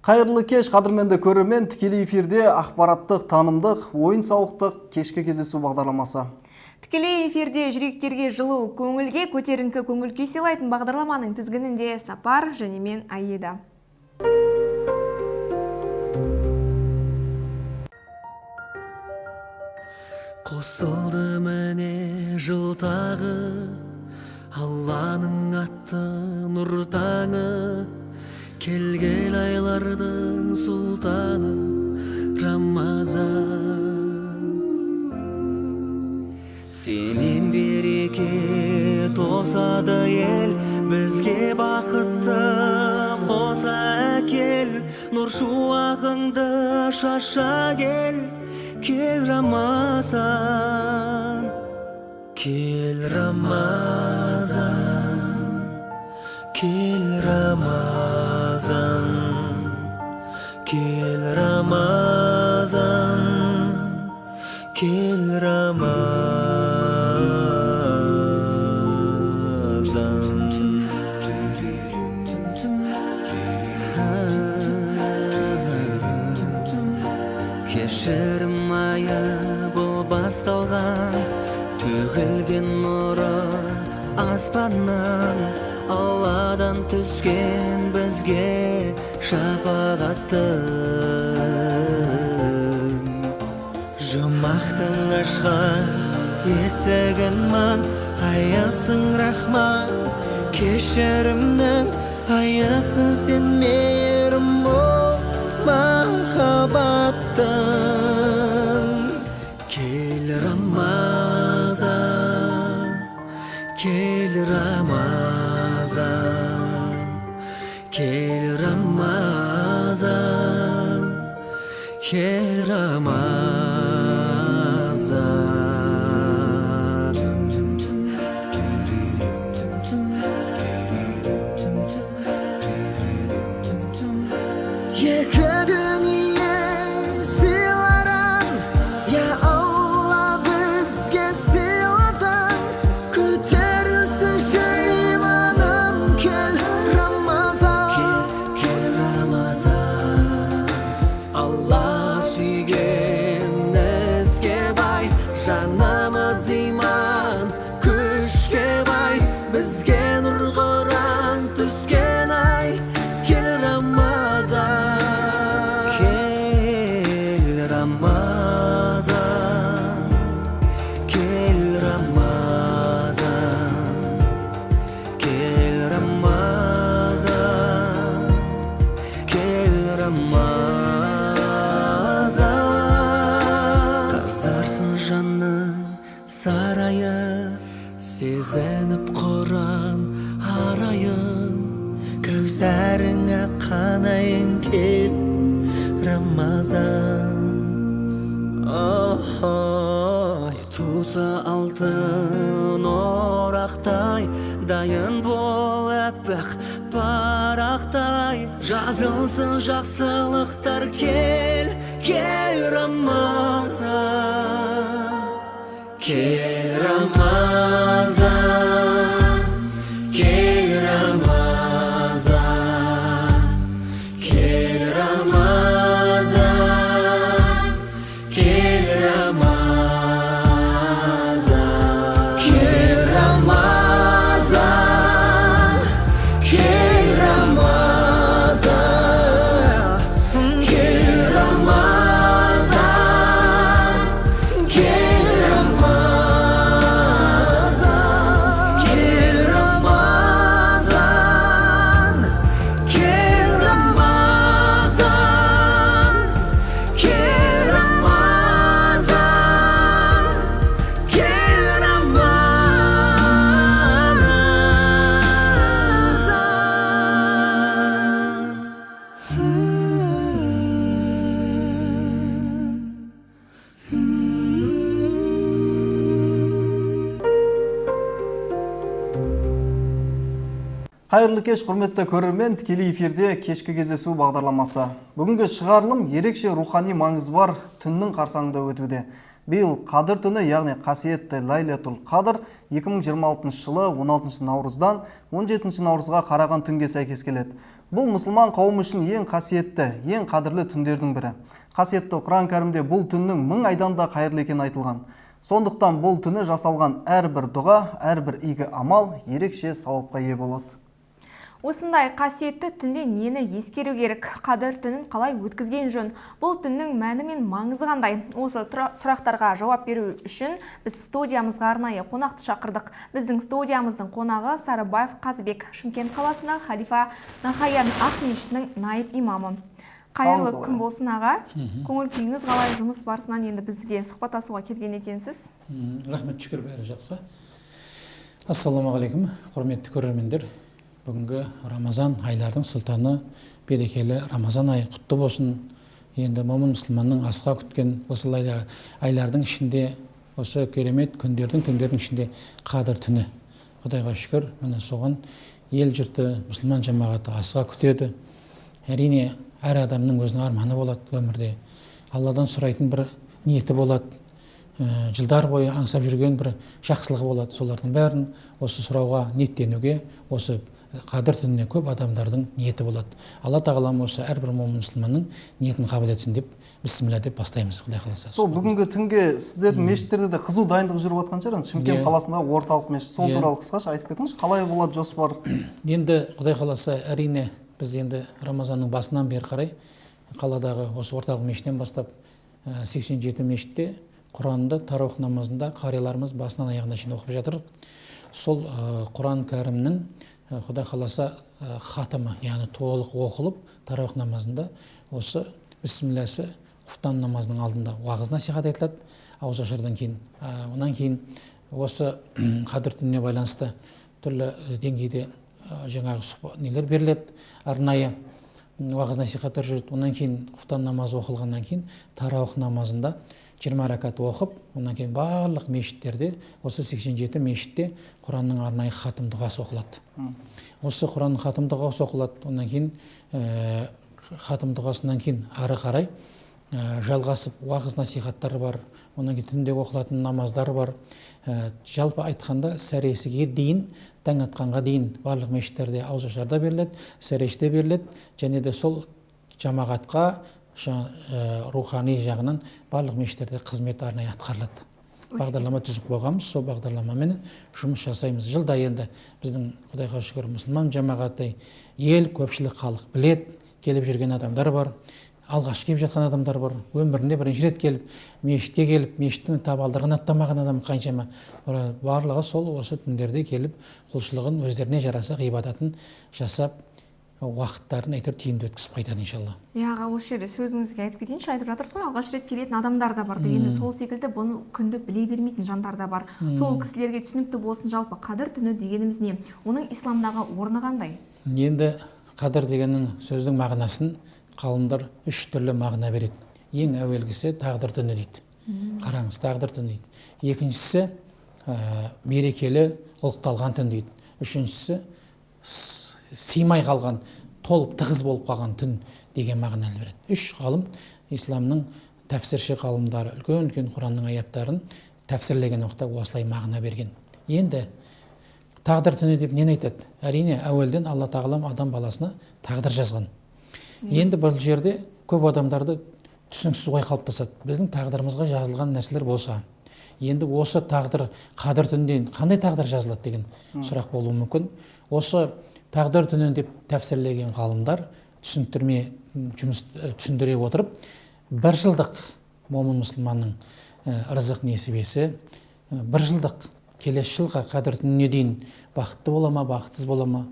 Қайырлы кеш, қадірменді көрермен, тікелей эфирде ақпараттық, танымдық, ойын-сауықтық кешкі кездесу бағдарламасы. Тікелей эфирде жүректерге жылу, көңілге көтеріңкі көңіл күй сыйлайтын бағдарламаның тізгінінде Сапар және мен Аида. Қосылды міне жыл тағы, Алланың атты нұр таңы, келген айлардың сұлтаны Рамазан. Сенен береке тосады ел, бізге бақытты қоса әкел, нұр шуағыңды шаша кел, кел Рамазан, кел Рамазан, кел Рамазан, кел Рамазан, кел Рамазан. Кешірім айы бұл басталған, төгілген нұры аспаннан, Алладан түскен бізге шапағаттың. Жұмақтың ашқан есігін мың, аясың рахман, кешірімнің аясың сен мейірім мол махаббаттың. Кел Рамазан, кел Рамазан, кел Рамазан, кел Рамазан. Екі дүние сыйларан, я Алла бізге сыйладың, көтерілсінші иманым, кел Рамазан. Кел Рамазан, Алла сүйген іске бай, жанымыз иман күшке бай, бізге нұр құран түскен ай, кел Рамазан. Кел Рамазан, кел Рамазан, кел Рамазан, кел Рамазан. Тазарсын жанның сарайы, сезініп Құран арайын, кәусәріңе қанайын, кел Рамазан. Ай туса алтын орақтай, дайын бол аппақ парақтай, жазылсын жақсылықтар, кел, кел Рамазан. Кел Рамазан, кел Рамазан, кел Рамазан, кел Рамазан. Кел Рамазан, кел Рамазан, кел Рамазан, кел Рамазан. Қайырлы кеш, құрметті көрермен, тікелей эфирде кешкі кездесу бағдарламасы. Бүгінгі шығарылым ерекше рухани маңызы бар түннің қарсаңында өтуде. Биыл Қадір түні, яғни қасиетті Лайлатул Қадр 2026 жылы 16 наурыздан 17 наурызға қараған түнге сәйкес келеді. Бұл мұсылман қауымы үшін ең қасиетті, ең қадірлі түндердің бірі. Қасиетті Құран кәрімде бұл түннің мың айдан да қайырлы екені айтылған. Сондықтан бұл түні жасалған әрбір дұға, әрбір игі амал ерекше сауапқа ие болады. Осындай қасиетті түнде нені ескеру керек? Қадір түнін қалай өткізген жөн? Бұл түннің мәні мен маңызы қандай? Осы сұрақтарға жауап беру үшін біз студиямызға арнайы қонақты шақырдық. Біздің студиямыздың қонағы Сарыбаев Қазбек, Шымкент қаласындағы Халифа Нахаян Ақ мешітінің наиб имамы. Қайырлы Қалыңыз күн болсын, аға. Көңіл күйіңіз қалай? Жұмыс барысынан енді бізге сұхбаттасуға келген екенсіз. Рахмет, шүкір, бәрі жақсы. Ассалаумағалейкум, құрметті көрермендер. Бүгінгі Рамазан айлардың сұлтаны, берекелі Рамазан айы құтты болсын. Енді момын мұсылманның асыға күткен осы айлардың ішінде, осы керемет күндердің, түндердің ішінде Қадір түні. Құдайға шүкір, міне соған ел жұрты, мұсылман жамағаты асыға күтеді. Әрине, әр адамның өзінің арманы болады өмірде. Алладан сұрайтын бір ниеті болады. Жылдар бойы аңсап жүрген бір жақсылығы болады. Солардың бәрін осы сұрауға ниеттенуге, осы Қадір түніне көп адамдардың ниеті болады. Алла тағалам осы әрбір момын мұсылманның ниетін қабыл етсін деп, бісміллә деп бастаймыз, Құдай қаласа. Сол бүгінгі түнге сіздердің мешіттерде де қызу дайындық жүріп жатқан шығар. Енді Шымкент қаласындағы орталық мешіт. Сол туралы қысқаша айтып кетіңізші, қалай болады жоспар? Енді Құдай қаласа, әрине, біз енді Рамазанның басынан бері қарай қаладағы осы орталық мешіттен бастап 87 мешітте Құранды тараух намазында қарияларымыз басынан аяғына шейін оқып жатыр. Сол Құран кәрімнің Құдай қаласа хатымы, яғни толық оқылып, тараух намазында осы бісмілләсі құфтан намазының алдында уағыз насихат айтылады ауызашардан кейін. Онан кейін осы Қадір түніне байланысты түрлі деңгейде жаңағы нелер беріледі, арнайы уағыз насихаттар жүреді. Онан кейін құфтан намазы оқылғаннан кейін тараух намазында 20 ракат оқып, онан кейін барлық мешіттерде, осы 87 мешітте Құранның арнайы хатым дұғасы оқылады. Осы Құранның хатым дұғасы оқылады. Онан кейін хатым дұғасынан кейін ары қарай жалғасып уағыз насихаттар бар. Онан кейін түнде оқылатын намаздар бар. Жалпы айтқанда, сәресіге дейін, таң атқанға дейін барлық мешіттерде ауызашарда беріледі, сәресте беріледі, және де сол жамағатқа рухани жағынан барлық мешіттерде қызмет арнайы атқарылады. Бағдарлама түзіп қойғанбыз, сол бағдарламамен жұмыс жасаймыз. Жылда енді біздің Құдайға шүкір мұсылман жамағаты, ел, көпшілік халық біледі, келіп жүрген адамдар бар, алғаш келіп жатқан адамдар бар, өмірінде бірінші рет келіп, мешітке келіп, мешіттің табалдырығын аттамаған адам қаншама. Барлығы сол осы түндерде келіп, құлшылығын өздеріне жараса ғибадатын жасап, уақыттарын әйтеуір тиімді өткізіп қайтады иншалла. Иә, аға, осы жерде сөзіңізге айтып кетейінші, айтып жатырсыз ғой, алғаш рет келетін адамдар да бар деп. Енді сол секілді бұны күнді біле бермейтін жандар да бар. Сол кісілерге түсінікті болсын, жалпы Қадір түні дегеніміз не? Оның исламдағы орны қандай? Енді Қадір дегеннің сөздің мағынасын ғалымдар үш түрлі мағына береді. Ең әуелгісі тағдыр түні дейді. Қараңыз, тағдыр түні дейді. Екіншісі берекелі ұлықталған түн дейді. Үшіншісі сыймай қалған, толып тығыз болып қалған түн деген мағынаны береді. Үш ғалым, исламның тәпсірші ғалымдары, үлкен-үлкен Құранның аяттарын тәпсірлеген уақытта осылай мағына берген. Енді тағдыр түні деп нені айтады? Әрине, әуелден Алла тағалам адам баласына тағдыр жазған. Енді бұл жерде көп адамдарды түсініксіз ой қалыптасады. Біздің тағдырымызға жазылған нәрселер болса, енді осы тағдыр Қадір түнінде қандай тағдыр жазылады деген сұрақ болуы мүмкін. Осы тағдыр түнін деп тәпсірлеген ғалымдар түсініктірме жұмыс түсіндіре отырып, бір жылдық момын мұсылманның ырзық несібесі, бір жылдық келесі жылға Қадір түніне дейін бақытты бола ма, бақытсыз бола ма,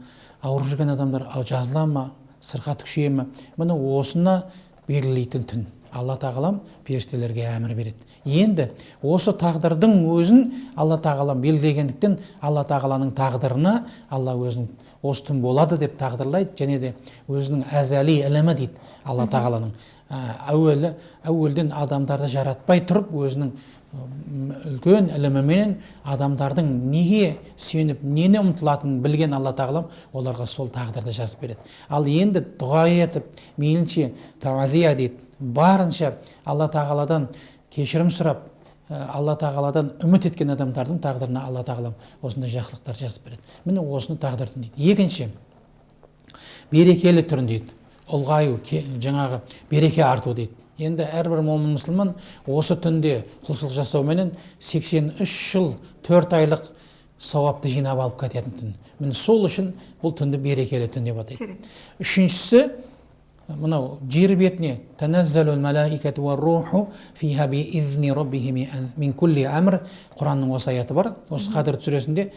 ауырып жүрген адамдар жазыла ма, сырқат күшейе ме, міне осыны белгілейтін түн. Алла тағалам періштелерге әмір береді. Енді осы тағдырдың өзін Алла тағалам белгілегендіктен, Алла тағаланың тағдырына Алла өзін осы түн болады деп тағдырлайды, және де өзінің әзәли ілімі дейді Алла тағаланың. Әуелден адамдарды жаратпай тұрып, өзінің үлкен іліміменен адамдардың неге сүйеніп, нені ұмтылатынын білген Алла Тағалам оларға сол тағдырды жазып береді. Ал енді дұға етіп, мейлінше тауазия дейді, барынша Алла Тағаладан кешірім сұрап, Алла Тағаладан үміт еткен адамдардың тағдырына Алла Тағалам осындай жақсылықтар жазып береді. Міне осыны тағдыр түн дейді. Екінші, берекелі түрін дейді. Ұлғаю, жаңағы береке арту дейді. Енді әрбір момын мұсылман осы түнде құлшылық жасауменен 83 жыл 4 айлық сауапты жинап алып кететін түн. Міне сол үшін бұл түнді берекелі түн деп атайды. Үшіншісі, мынау жер бетіне таназзалул малаикату вар руху фиха би изни раббихим мин кулли амр, Құранның осы аяты бар. Осы Қадір сүресінде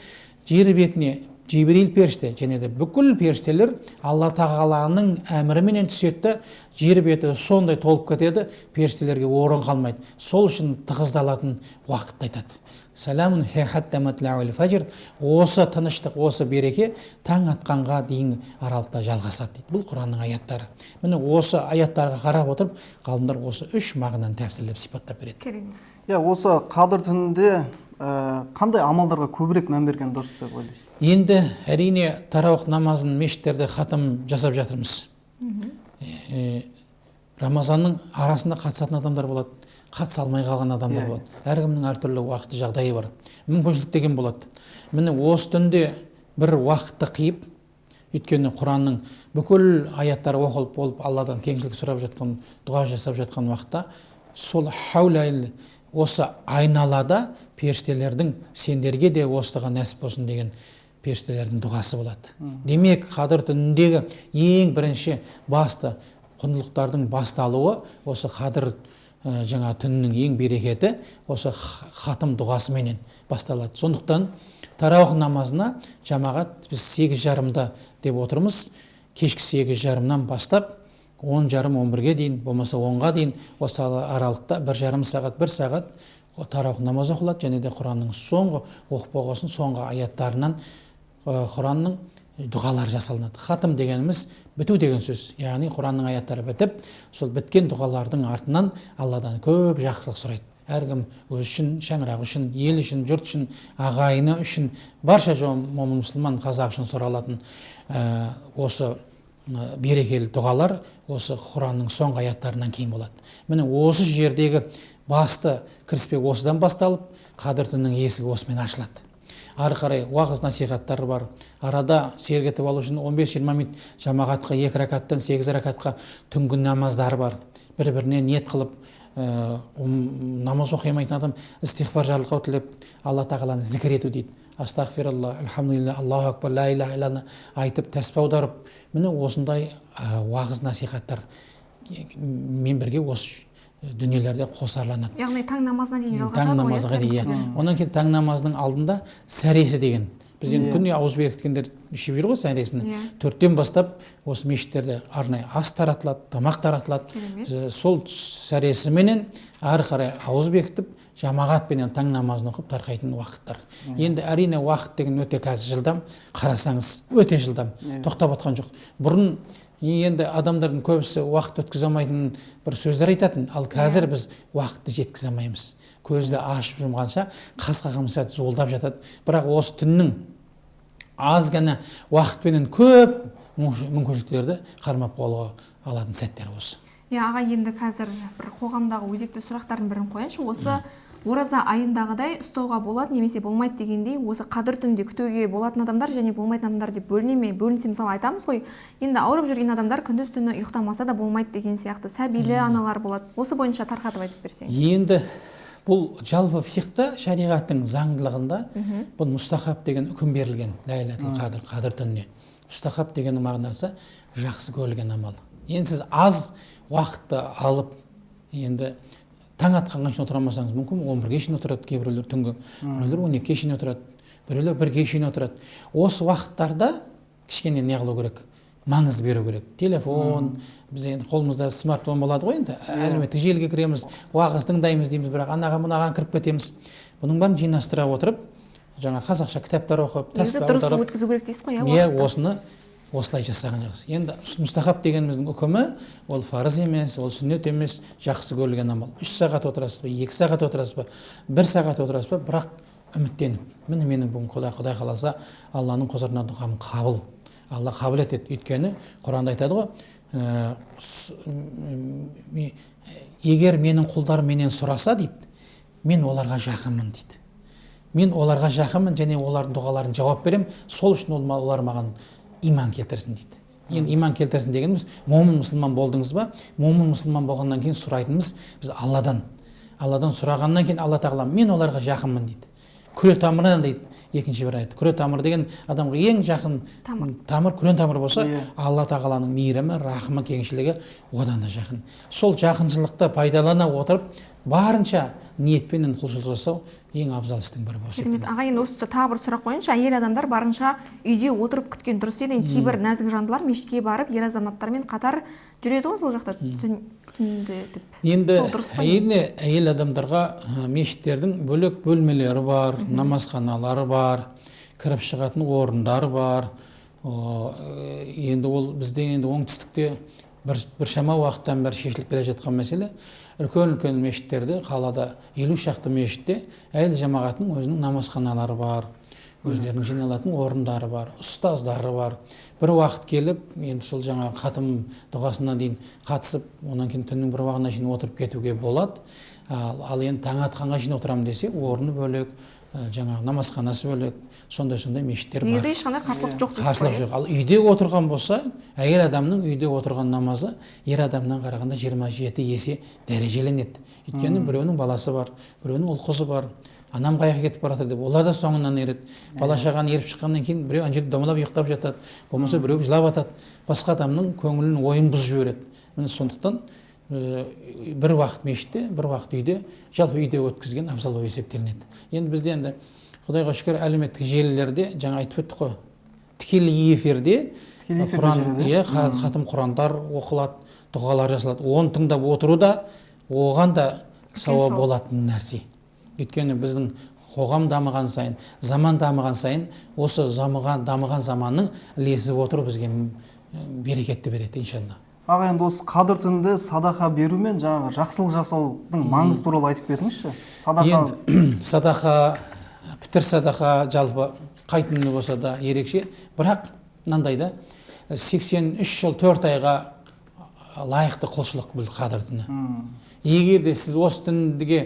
жер бетіне Жибрил періште және де бүкіл періштелер Алла Тағаланың әміріменен түседі, жер беті сондай толып кетеді, періштелерге орын қалмайды. Сол үшін тығыздалатын уақытты айтады. Саламун хатта матлаул фажр, осы тыныштық, осы береке таң атқанға дейін аралықта жалғасады дейді. Бұл Құранның аяттары. Міне осы аяттарға қарап отырып, ғалымдар осы үш мағынаны тәпсірлеп сипаттап береді. Иә, осы Қадір түнінде қандай амалдарға көбірек мән берген дұрыс деп ойлайсыз? Енді әрине тараух намазын мешіттерде хатым жасап жатырмыз. Рамазанның арасында қатысатын адамдар болады, қатыса алмай қалған адамдар болады. Әркімнің әртүрлі уақыты, жағдайы бар. Мүмкіншілік деген болады. Міне осы түнде бір уақытты қиып, өйткені Құранның бүкіл аяттары оқылып болып, Алладан кеңшілік сұрап жатқан, дұға жасап жатқан уақытта сол хаулайл, осы айналада періштелердің сендерге де осыған нәсіп болсын деген періштелердің дұғасы болады. Демек, Қадір түніндегі ең бірінші басты құндылықтардың басталуы осы Қадір жаңа түннің ең берекеті осы хатым дұғасыменен басталады. Сондықтан тараух намазына жамағат біз 8:30 деп отырмыз. Кешкі 8:30-нан бастап 10:30, 11-ге дейін, болмаса 10-ға дейін осы аралықта 1,5 сағат, 1 сағат тараух намаз оқылады, және де Құранның соңғы оқып болғасын соңғы аяттарынан Құранның дұғалары жасалынады. Хатым дегеніміз біту деген сөз. Яғни Құранның аяттары бітіп, сол біткен дұғалардың артынан Алладан көп жақсылық сұрайды. Әркім өз үшін, шаңырағы үшін, ел үшін, жұрт үшін, ағайыны үшін, барша момын мұсылман қазақ үшін сұралатын осы берекелі дұғалар осы Құранның соңғы аяттарынан кейін болады. Міне осы жердегі басты кіріспе осыдан басталып, Қадір түнінің есігі осымен ашылады. Ары қарай уағыз насихаттар бар. Арада сергітіп алу үшін 15-20 минут жамағатқа 2 ракаттан 8 ракатқа түнгі намаздар бар. Бір-біріне ниет қылып, намаз оқи алмайтын адам истиғфар жарылқау тілеп, Алла Тағаланы зікір ету дейді. Астағфиралла, альхамдулилля, Аллаху акбар, ла илаха иллалла айтып, тәспі аударып, міне осындай уағыз насихаттар мен бірге осы дүниелерде қосарланады. Яғни таң намазына дейін жалғасады. Таң намазға дейін. Одан кейін таң намазының алдында сәресі деген. Біз енді күнде ауыз бекіткендер ішіп жүр ғой сәресін. 4-тен бастап осы мешіттерде арнайы ас таратылады, тамақ таратылады. Сол сәресіменен ары қарай ауыз бекітіп, жамағатпенен таң намазын оқып тарқайтын уақыттар. Енді әрине уақыт деген өте қазір жылдам, қарасаңыз өте жылдам, тоқтап атқан жоқ. Бұрын енді адамдардың көбісі уақыт өткізе алмайтын бір сөздер айтатын, ал қазір біз уақытты жеткізе алмаймыз. Көзді ашып жұмғанша қас қағым сәт зуылдап жатады. Бірақ осы түннің аз ғана уақытпенен көп мүмкіншіліктерді қармап алуға алатын сәттер осы. Иә, аға, енді қазір бір қоғамдағы өзекті сұрақтардың бірін қояйыншы. Осы ораза айындағыдай ұстауға болады немесе болмайды дегендей, осы Қадір түнде күтуге болатын адамдар және болмайтын адамдар деп бөліне ме? Бөлінсе, мысалы, айтамыз ғой, енді ауырып жүрген адамдар күндіз түні ұйықтамаса да болмайды деген сияқты, сәбилі аналар болады. Осы бойынша тарқатып айтып берсеңіз. Енді бұл жалпы фиқта, шариғаттың заңдылығында бұл мұстахаб деген үкім берілген. Ләйләтул Қадр, Қадір түніне. Мұстахаб дегеннің мағынасы жақсы көрілген амал. Енді сіз аз уақытты алып, енді таң атқанға шейін отыра алмасаңыз мүмкін, 11-ге шейін отырады кейбіреулер түнгі, біреулер 12-ге шейін отырады, біреулер 1-ге шейін отырады. Осы уақыттарда кішкене не қылу керек, маңыз беру керек. Телефон, біз енді қолымызда смартфон болады ғой енді, әлеуметтік желіге кіреміз, уағыз тыңдаймыз дейміз, бірақ анаға мынаған кіріп кетеміз. Бұның бәрін жинастыра отырып, жаңа қазақша кітаптар оқып, Негізі тәспі дұрыс аударып, өткізу керек дейсіз ғой, иә, осыны Осылай жасаған жақсы. Енді мұстахаб дегеніміздің үкімі ол фарыз емес, ол сүннет емес, жақсы көрілген амал. 3 сағат отырасыз ба, 2 сағат отырасыз ба, 1 сағат отырасыз ба, бірақ үміттеніп, міне менің бүгін Құдай қаласа Алланың құзырына дұғам қабыл. Алла қабыл етеді. Өйткені Құранда айтады ғой, егер менің құлдарым менен сұраса дейді, мен оларға жақынмын дейді. Мен оларға жақынмын және олардың дұғаларын жауап беремін, сол үшін олар маған иман келтірсін дейді. Енді иман келтірсін дегеніміз, момын мұсылман болдыңыз ба? Момын мұсылман болғаннан кейін сұрайтынымыз біз Алладан. Алладан сұрағаннан кейін Алла тағала мен оларға жақынмын дейді. Күре тамырынан дейді, екінші бір аят. Күре тамыр деген адамға ең жақын тамыр, күрең тамыр болса, Алла тағаланың мейірімі, рахымы, кеңшілігі одан да жақын. Сол жақыншылықты пайдалана отырып, барынша ниетпенен құлшылық жасау ең абзал істің бірі болып Керемет. есептелінеді. Аға, енді осы тағы бір сұрақ қояйыншы. Әйел адамдар барынша үйде отырып күткен дұрыс дейді. Енді кейбір нәзік жандылар мешітке барып, ер азаматтармен қатар жүреді ғой сол жақта түнде деп. Енді Сол дұрыс па? әйел адамдарға мешіттердің бөлек бөлмелері бар, намазханалары бар, кіріп шығатын орындары бар. Енді ол бізде енді оңтүстікте біршама уақыттан бері шешіліп келе жатқан мәселе. Үлкен-үлкен мешіттерде, қалада 50 шақты мешітте әйел жамағатының өзінің намазханалары бар, өздерінің жиналатын орындары бар, ұстаздары бар. Бір уақыт келіп, енді сол жаңағы хатым дұғасына дейін қатысып, онан кейін түннің бір уағына шейін отырып кетуге болады. Ал енді таң атқанға шейін отырамын десе, орны бөлек, жаңағы намазханасы бөлек, сондай-сондай мешіттер бар. Негізі ешқандай қарсылық жоқ дейсіз Қарсылық ғой, иә? жоқ. Ал үйде отырған болса, әйел адамның үйде отырған намазы ер адамнан қарағанда 27 есе дәрежеленеді. Өйткені біреуінің баласы бар, біреуінің ұл қызы бар, анам қаяққа кетіп бара жатыр деп, олар да соңынан ереді. Бала шағаны еріп шыққаннан кейін біреу ана жерде домалап ұйықтап жатады, болмаса біреу жылап атады, басқа адамның көңілін, ойын бұзып жібереді. Міне сондықтан бір уақыт мешітте, бір уақыт үйде, жалпы үйде өткізген абзал болып есептелінеді. Енді бізде енді Құдайға шүкір әлеуметтік желілерде жаңа айтып өттік қой, тікелей эфирде Тікелей эфирде Құран, жүреді, иә, хатым Құрандар оқылады, дұғалар жасалады. Оны тыңдап отыру да оған да сауап сауап. болатын нәрсе. Өйткені біздің қоғам дамыған сайын, заман дамыған сайын осы дамыған заманның ілесіп отыру бізге берекетті береді иншалла. Аға, енді осы қадір түнінде садақа беру мен жаңағы жақсылық жасаудың маңызы туралы айтып кетіңізші. Садақа Енді садақа, пітір садақа жалпы қай түнде болса да ерекше, бірақ мынандай да 83 жыл 4 айға лайықты құлшылық бұл қадір түні. Егер де сіз осы түнге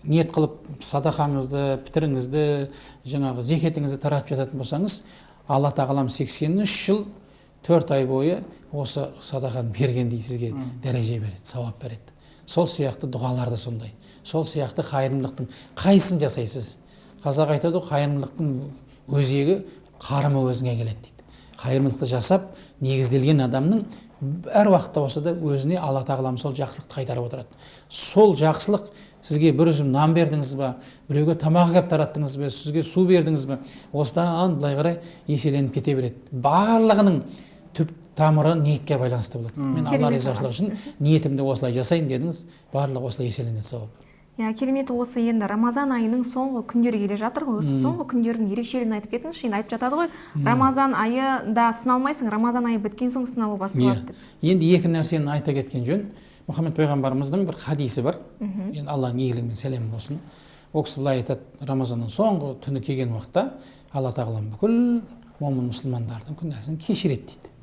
ниет қылып садақаңызды, пітіріңізді, жаңағы зекетіңізді таратып жататын болсаңыз, Алла тағалам 83 жыл 4 ай бойы осы садақаны бергендей сізге дәреже береді, сауап береді. Сол сияқты дұғалар да сондай. Сол сияқты қайырымдылықтың қайсысын жасайсыз? Қазақ айтады ғой, қайырымдылықтың өзегі қарымы өзіңе келеді дейді. Қайырымдылықты жасап, негізделген адамның әр уақытта болса да өзіне Алла тағалам сол жақсылықты қайтарып отырады. Сол жақсылық сізге бір үзім нан бердіңіз ба, біреуге тамақ әкеліп тараттыңыз ба, сізге су бердіңіз бе, осыдан былай қарай еселеніп кете береді. Барлығының түп тамыры ниетке байланысты болады. Мен Алла Керемет ризашылығы үшін ниетімді осылай жасайын дедіңіз, барлығы осылай еселенеді сауап. Иә, керемет. Осы енді Рамазан айының соңғы күндері келе жатыр ғой. Осы соңғы күндердің ерекшелігін айтып кетіңізші. Енді айтып жатады ғой, Рамазан айы да сыналмайсың, Рамазан айы біткен соң сыналу басталады деп. Енді екі нәрсені айта кеткен жөн. Мұхаммед пайғамбарымыздың бір хадисі бар. Енді Алланың игілігі мен сәлемі болсын. Ол кісі былай айтады, Рамазанның соңғы түні келген уақытта Алла тағалам бүкіл момын мұсылмандардың күнәсін кешіреді дейді.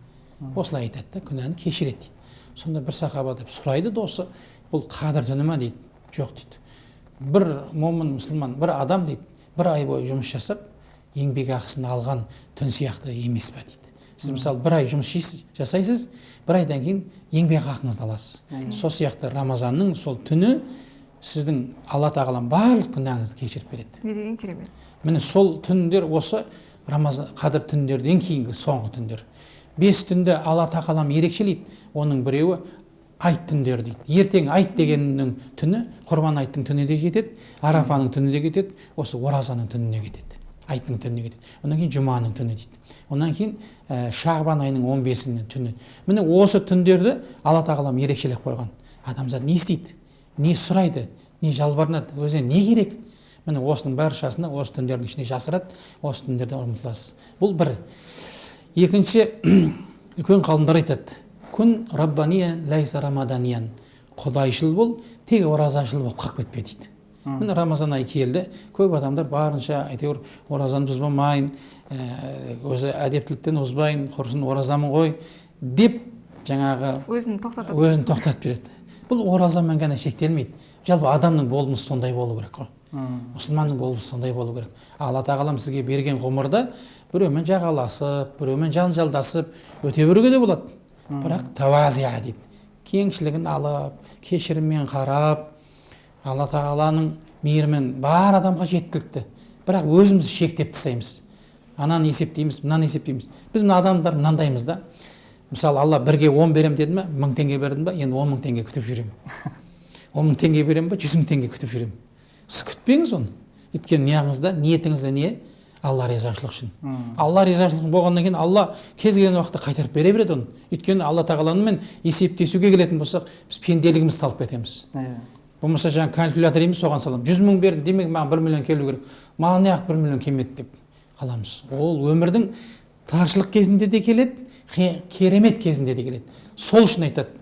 Осылай айтады да, күнәні кешіреді дейді. Сонда бір сахаба деп сұрайды досы, бұл қадір түні ма дейді. Жоқ дейді. Бір момын мұсылман, бір адам дейді, бір ай бойы жұмыс жасап, еңбек ақысын алған түн сияқты емес пе дейді. Сіз мысалы бір ай жұмыс жасайсыз, бір айдан кейін еңбек ақыңызды аласыз. Сол сияқты Рамазанның сол түні сіздің Алла тағалам барлық күнәңізді кешіріп береді. Не деген керемет. Міне сол түндер осы Рамазан қадір түндерден кейінгі соңғы түндер. 5 түнді Алла тағалам ерекшелейді. Оның біреуі айт түндері дейді. Ертең айт дегеннің түні, құрбан айттың түні де жетеді, Арафаның түні де кетеді, осы оразаның түніне кетеді. Айттың түніне кетеді. Одан кейін жұманың түні дейді. Одан кейін Шағбан айының он бесінің түні. Міне осы түндерді Алла тағалам ерекшелеп қойған. Адамзат не істейді? Не сұрайды? Не жалбарынады? Өзіне не керек? Міне осының баршасына осы түндердің ішіне жасырады, осы түндерден ұмтыласыз. Бұл бір. Екінші, үлкен ғалымдар айтады: күн раббаниян ләйса рамаданиян, құдайшыл бол, тек оразашыл болып қалып кетпе дейді. Міне, Рамазан айы келді, көп адамдар барынша әйтеуір оразаны бұзбамайын, өзі әдептіліктен озбайын, құрысын оразамын ғой деп жаңағы өзін тоқтатып, өзін тоқтатып жүреді. Бұл оразамен ғана шектелмейді, жалпы адамның болмысы сондай болу керек қой, мұсылманның болмысы сондай болу керек. Алла тағалам сізге берген ғұмырды біреумен жағаласып, біреумен жанжалдасып өте беруге де болады, бірақ тауазия дейді, кеңшілігін алып, кешіріммен қарап, Алла тағаланың мейірімін бар адамға жеткілікті, бірақ өзіміз шектеп тастаймыз, ананы есептейміз, мынаны есептейміз. Біз мына адамдар мынандаймыз да, мысалы, Алла бірге 10 беремін деді ме, 1000 теңге бердім ба, енді 10 000 теңге күтіп жүремін, 10 000 теңге беремін ба, 100 000 теңге күтіп жүремін. Сіз күтпеңіз оны, өйткені неғыңызда, ниетіңізде не? Алла ризашылық үшін. Алла ризашылық болғаннан кейін Алла кез келген уақытта қайтарып бере береді оны. Өйткені Алла тағаламен есептесуге келетін болсақ, біз пенделігімізді салып кетеміз. Болмаса жаңағы калькулятор емес, соған саламын. 100 000 бердім, демек маған 1 миллион келу керек. Маған неғып 1 миллион келмеді деп қаламыз. Ол өмірдің таршылық кезінде де келеді, керемет кезінде де келеді. Сол үшін айтады,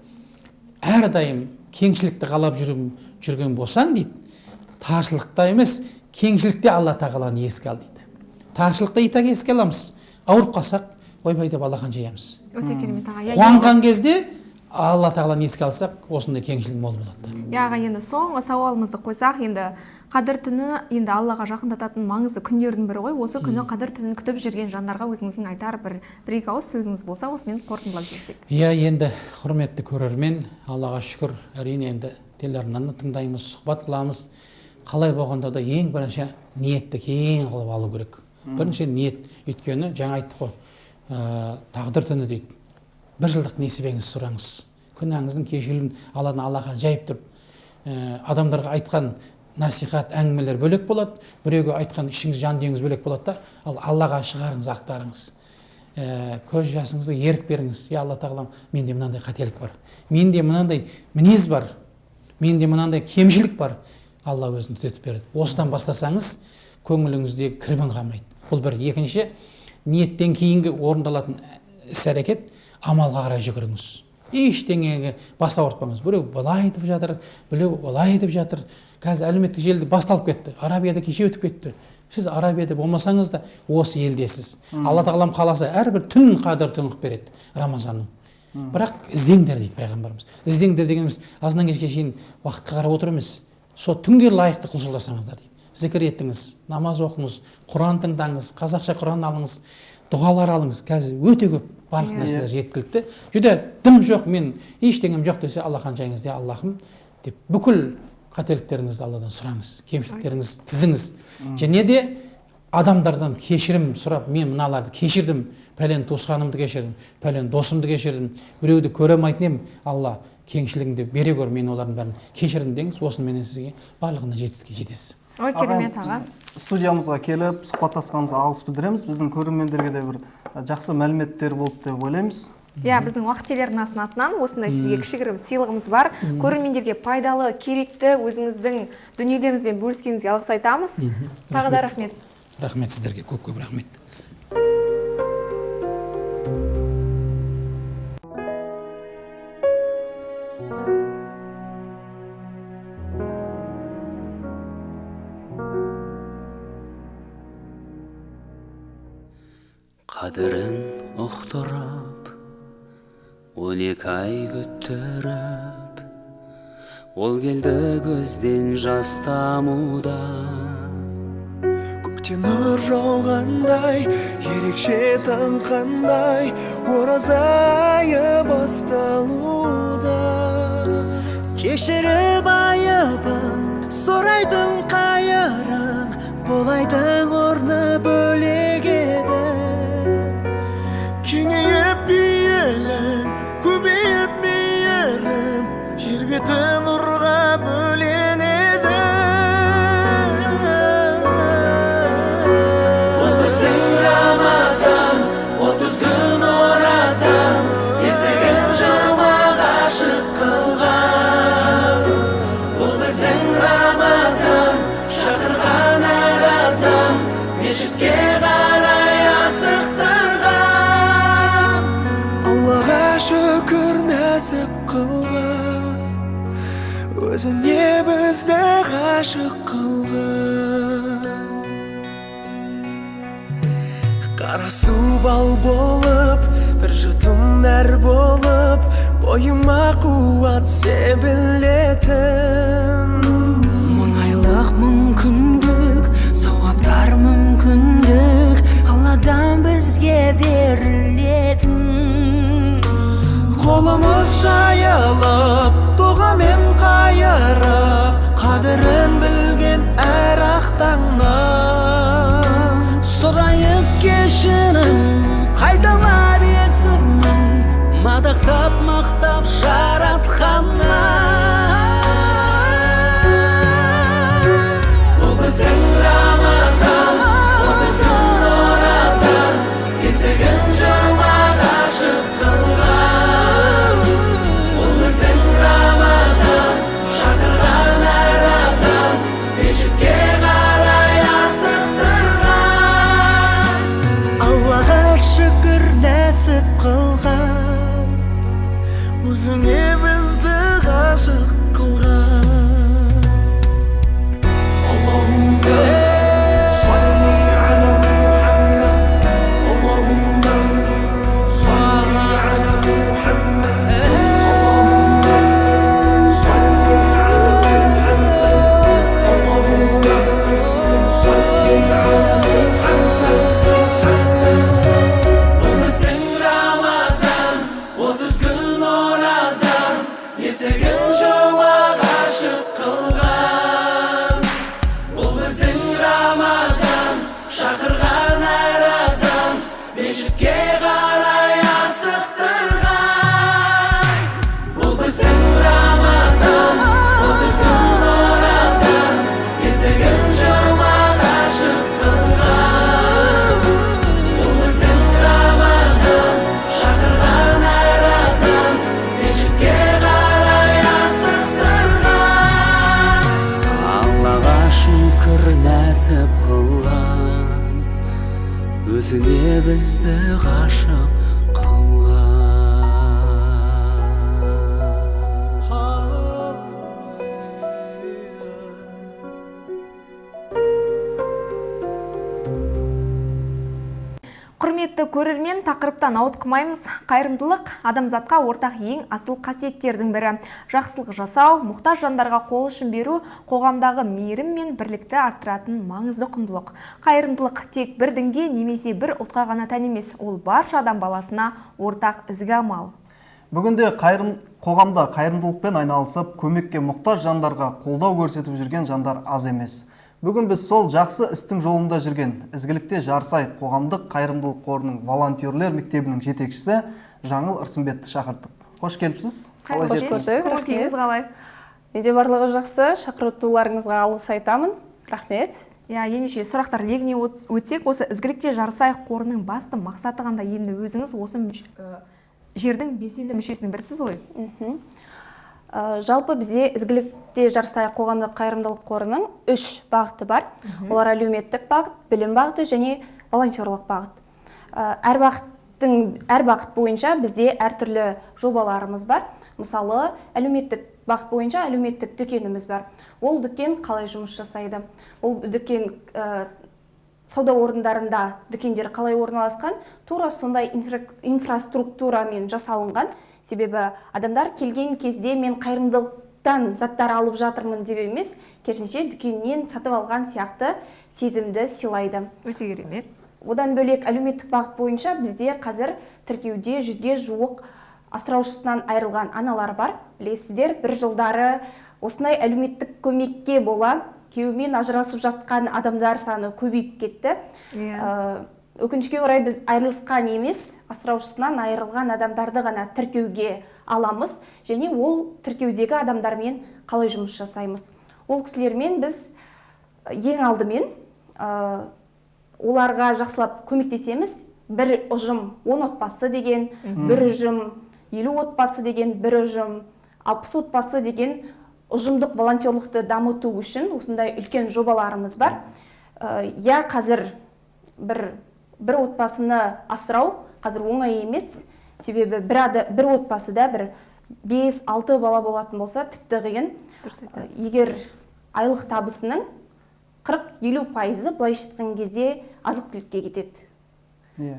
әрдайым кеңшілікті қалап жүрген болсаң дейді, таршылықта емес, кеңшілікте Алла тағаланы еске ал дейді. Таршылықта и так еске аламыз. Ауырып қалсақ, ойбай деп алақан жаямыз. Өте керемет, аға. Иә, Қуанған кезде Алла тағаланы еске алсақ, осындай кеңшілік мол болады. Иә, аға, енді соңғы сауалымызды қойсақ, енді Қадір түні енді Аллаға жақындататын маңызды күндердің бірі ғой. Осы күні Қадір түнін күтіп жүрген жандарға өзіңіздің айтар бір екі ауыз сөзіңіз болса, осымен қорытындылап жіберсек. Иә, енді құрметті көрермен, Аллаға шүкір, әрине енді телеарнаны тыңдаймыз, сұхбат қыламыз. Қалай болғанда да ең бірінші ниетті кең қылып алу керек. Бірінші ниет, өйткені жаңа айттық қой, тағдыр түні дейді. Бір жылдық несібеңізді сұраңыз. Күнәңіздің кешірілуін Алладан Аллаға жайып тұрып, адамдарға айтқан насихат әңгімелер бөлек болады, біреуге айтқан ішіңіз жан дүниеңіз бөлек болады да, ал Аллаға шығарыңыз, ақтарыңыз. Көз жасыңызды ерік беріңіз. Я Алла тағалам, менде мынандай қателік бар, менде мынандай мінез бар, менде мынандай кемшілік бар. Алла өзін түзетіп береді. Осыдан бастасаңыз, көңіліңізде кірбің қалмайды. Бұл бір. Екінші, ниеттен кейінгі орындалатын іс-әрекет, амалға қарай жүгіріңіз. Ештеңеге бас ауыртпаңыз. Біреу былай айтып жатыр, біреу былай айтып жатыр. Қазір әлеуметтік желіде басталып кетті. Арабияда кеше өтіп кетті. Сіз Арабияда болмасаңыз да осы елдесіз. Алла тағалам қаласа әрбір түн қадір түн қылып береді Рамазанның. Бірақ іздеңдер дейді пайғамбарымыз. Іздеңдер дегеніміз азаннан кешке шейін уақытқа қарап отыру емес. Сол түнге лайықты құлшылық дейді. Зікір етіңіз, намаз оқыңыз, Құран тыңдаңыз, қазақша Құран алыңыз, дұғалар алыңыз. Қазір өте көп барлық нәрселер жеткілікті. Жүдә дым жоқ, мен ештеңем жоқ десе, Аллахан жайыңыз де Аллахым деп бүкіл қателіктеріңізді Алладан сұраңыз, кемшіліктеріңізді тізіңіз. Және де адамдардан кешірім сұрап, мен мыналарды кешірдім, пәлен туысқанымды кешірдім, пәлен досымды кешірдім, біреуді көре алмайтын едім, Алла кеңшілігіңді бере көр, мен олардың бәрін кешірдім деңіз, осыменен сізге барлығына жетістікке жетесіз. Ой, керемет, аға. Студиямызға келіп сұхбаттасқаныңызға алғыс білдіреміз. Біздің көрермендерге де бір жақсы мәліметтер болды деп ойлаймыз. Иә, біздің Уақыт телеарнасының атынан осындай сізге кішігірім сыйлығымыз бар. Көрермендерге пайдалы, керекті өзіңіздің дүниелеріңізбен бөліскеніңізге алғыс айтамыз. Тағы да рахмет. Рахмет сіздерге, көп-көп рахмет. Қадірін ұқтырып, 12 ай күттіріп, ол келді көзден жас тамуда. Көктен нұр жауғандай, ерекше таң қандай, ораза айы басталуда. Кешіріп айыбын, сұрайтын қайырын, бұл айдың орны бөлек еді. Кеңейіп пейілің, көбейіп мейірім, жер беті нұрға бөленеді. Бұл біздің Рамазан, 30 күн ораза, есігін жұмаға ашық қылған. Бұл біздің Рамазан, шақырған аразан, мешітке қарай асықтырған. Өзіне бізді ғашық қылған. Қара су бал болып, бір жұтым нәр болып, бойыма қуат себілетін. Мұңайлық мүмкіндік, сауаптар мүмкіндік, Алладан бізге берілетін. Қолымыз жайылып, дұғамен қайырып, қадірін білген әр ақ таңның. Сұрайып кешірім, қайталап есімін, мадақтап мақтап жаратқаннан. Бұл біздің Рамазан, 30 күн ораза, есігін жұмаға ашық қылған. Бұл біздің Рамазан, шақырған әр азан, мешітке қарай асықтырған. Аллаға шүкір нәсіп қылған, өзіңе бізді ғашық қылған. Аллахумма салли аля Мухаммад, Аллахумма салли аля Мухаммад, Аллахумма салли аля Мухаммад, Аллахумма салли аля Мухаммад. Бұл біздің Рамазан, 30 күн ораза, есігін жұмаға ашық қылған. Бұл біздің Рамазан, шақырған әр азан, мешітке қарай асықтырған. Бұл біздің Рамазан, 30 күн ораза, есігін жұмаға ашық қылған. Бұл біздің Рамазан, шақырған әр азан, мешітке қарай асықтырған. Аллаға шүкір нәсіп қылған, өзіне бізді ғашық қылған. Құрметті көрермен, тақырыптан ауытқымаймыз. Қайырымдылық адамзатқа ортақ ең асыл қасиеттердің бірі. Жақсылық жасау, мұқтаж жандарға қол ұшын беру қоғамдағы мейірім мен бірлікті арттыратын маңызды құндылық. Қайырымдылық тек бір дінге немесе бір ұлтқа ғана тән емес, ол барша адам баласына ортақ ізгі амал. Бүгінде қоғамда қайырымдылықпен айналысып, көмекке мұқтаж жандарға қолдау көрсетіп жүрген жандар аз емес. Бүгін біз сол жақсы істің жолында жүрген Ізгілікте жарысайық қоғамдық қайырымдылық қорының волонтерлер мектебінің жетекшісі Жаңыл Ырсымбетті шақырдық. Қош келіпсіз. Қалай Қайырлы жеттіңіз? кеш. Көрдік, Көңіл күйіңіз рахмет. қалай? Менде барлығы жақсы, шақыртуларыңызға алғыс айтамын. Рахмет. Иә, ендеше сұрақтар легіне өтсек, осы Ізгілікте жарысайық қорының басты мақсаты қандай? Енді өзіңіз осы жердің белсенді мүшесінің бірісіз ғой. Жалпы бізде Ізгілікте жарысайық қоғамдық қайырымдылық қорының 3 бағыты бар. Олар әлеуметтік бағыт, білім бағыты және волонтерлық бағыт. Әр бағыт бойынша бізде әртүрлі жобаларымыз бар. Мысалы, әлеуметтік бағыт бойынша әлеуметтік дүкеніміз бар. Ол дүкен қалай жұмыс жасайды? Ол дүкен сауда орындарында дүкендер қалай орналасқан, тура сондай инфраструктурамен жасалынған. Себебі адамдар келген кезде мен қайырымдылықтан заттар алып жатырмын деп емес, керісінше дүкеннен сатып алған сияқты сезімді сыйлайды. Өте керемет. Одан бөлек әлеуметтік бағыт бойынша бізде қазір тіркеуде 100-ге жуық асыраушысынан айырылған аналар бар. Білесіздер, бір жылдары осындай әлеуметтік көмекке бола күйеуімен ажырасып жатқан адамдар саны көбейіп кетті. Өкінішке орай біз айырылысқан емес, асыраушысынан айырылған адамдарды ғана тіркеуге аламыз және ол тіркеудегі адамдармен қалай жұмыс жасаймыз. Ол кісілермен біз ең алдымен оларға жақсылап көмектесеміз. Бір ұжым 10 отбасы деген, бір ұжым 50 отбасы деген, бір ұжым 60 отбасы деген ұжымдық волонтерлықты дамыту үшін осындай үлкен жобаларымыз бар. Я қазір бір отбасыны асырау қазір оңай емес, себебі бір отбасыда бір 5-6 бала болатын болса тіпті қиын. Дұрыс айтасыз. Егер айлық табысының 40-50%-ы былайша айтқан кезде азық-түлікке кетеді.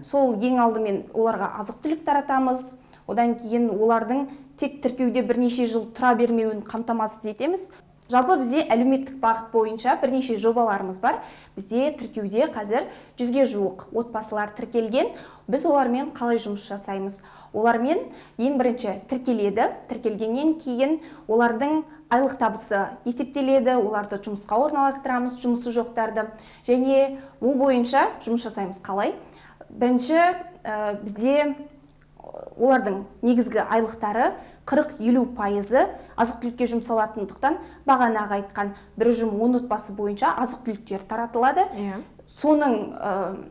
Сол ең алдымен оларға азық-түлік таратамыз, одан кейін олардың тек тіркеуде бірнеше жыл тұра бермеуін қамтамасыз етеміз. Жалпы бізде әлеуметтік бағыт бойынша бірнеше жобаларымыз бар. Бізде тіркеуде қазір 100-ге жуық отбасылар тіркелген. Біз олармен қалай жұмыс жасаймыз? Олармен ең бірінші тіркеледі. Тіркелгеннен кейін олардың айлық табысы есептеледі, оларды жұмысқа орналастырамыз, жұмысы жоқтарды. Және ол бойынша жұмыс жасаймыз қалай? Бірінші, бізде олардың негізгі айлықтары 40-50% азық-түлікке жұмсалатындықтан, бағанағы айтқан бір ұжым 10 отбасы бойынша азық-түліктер таратылады. Соның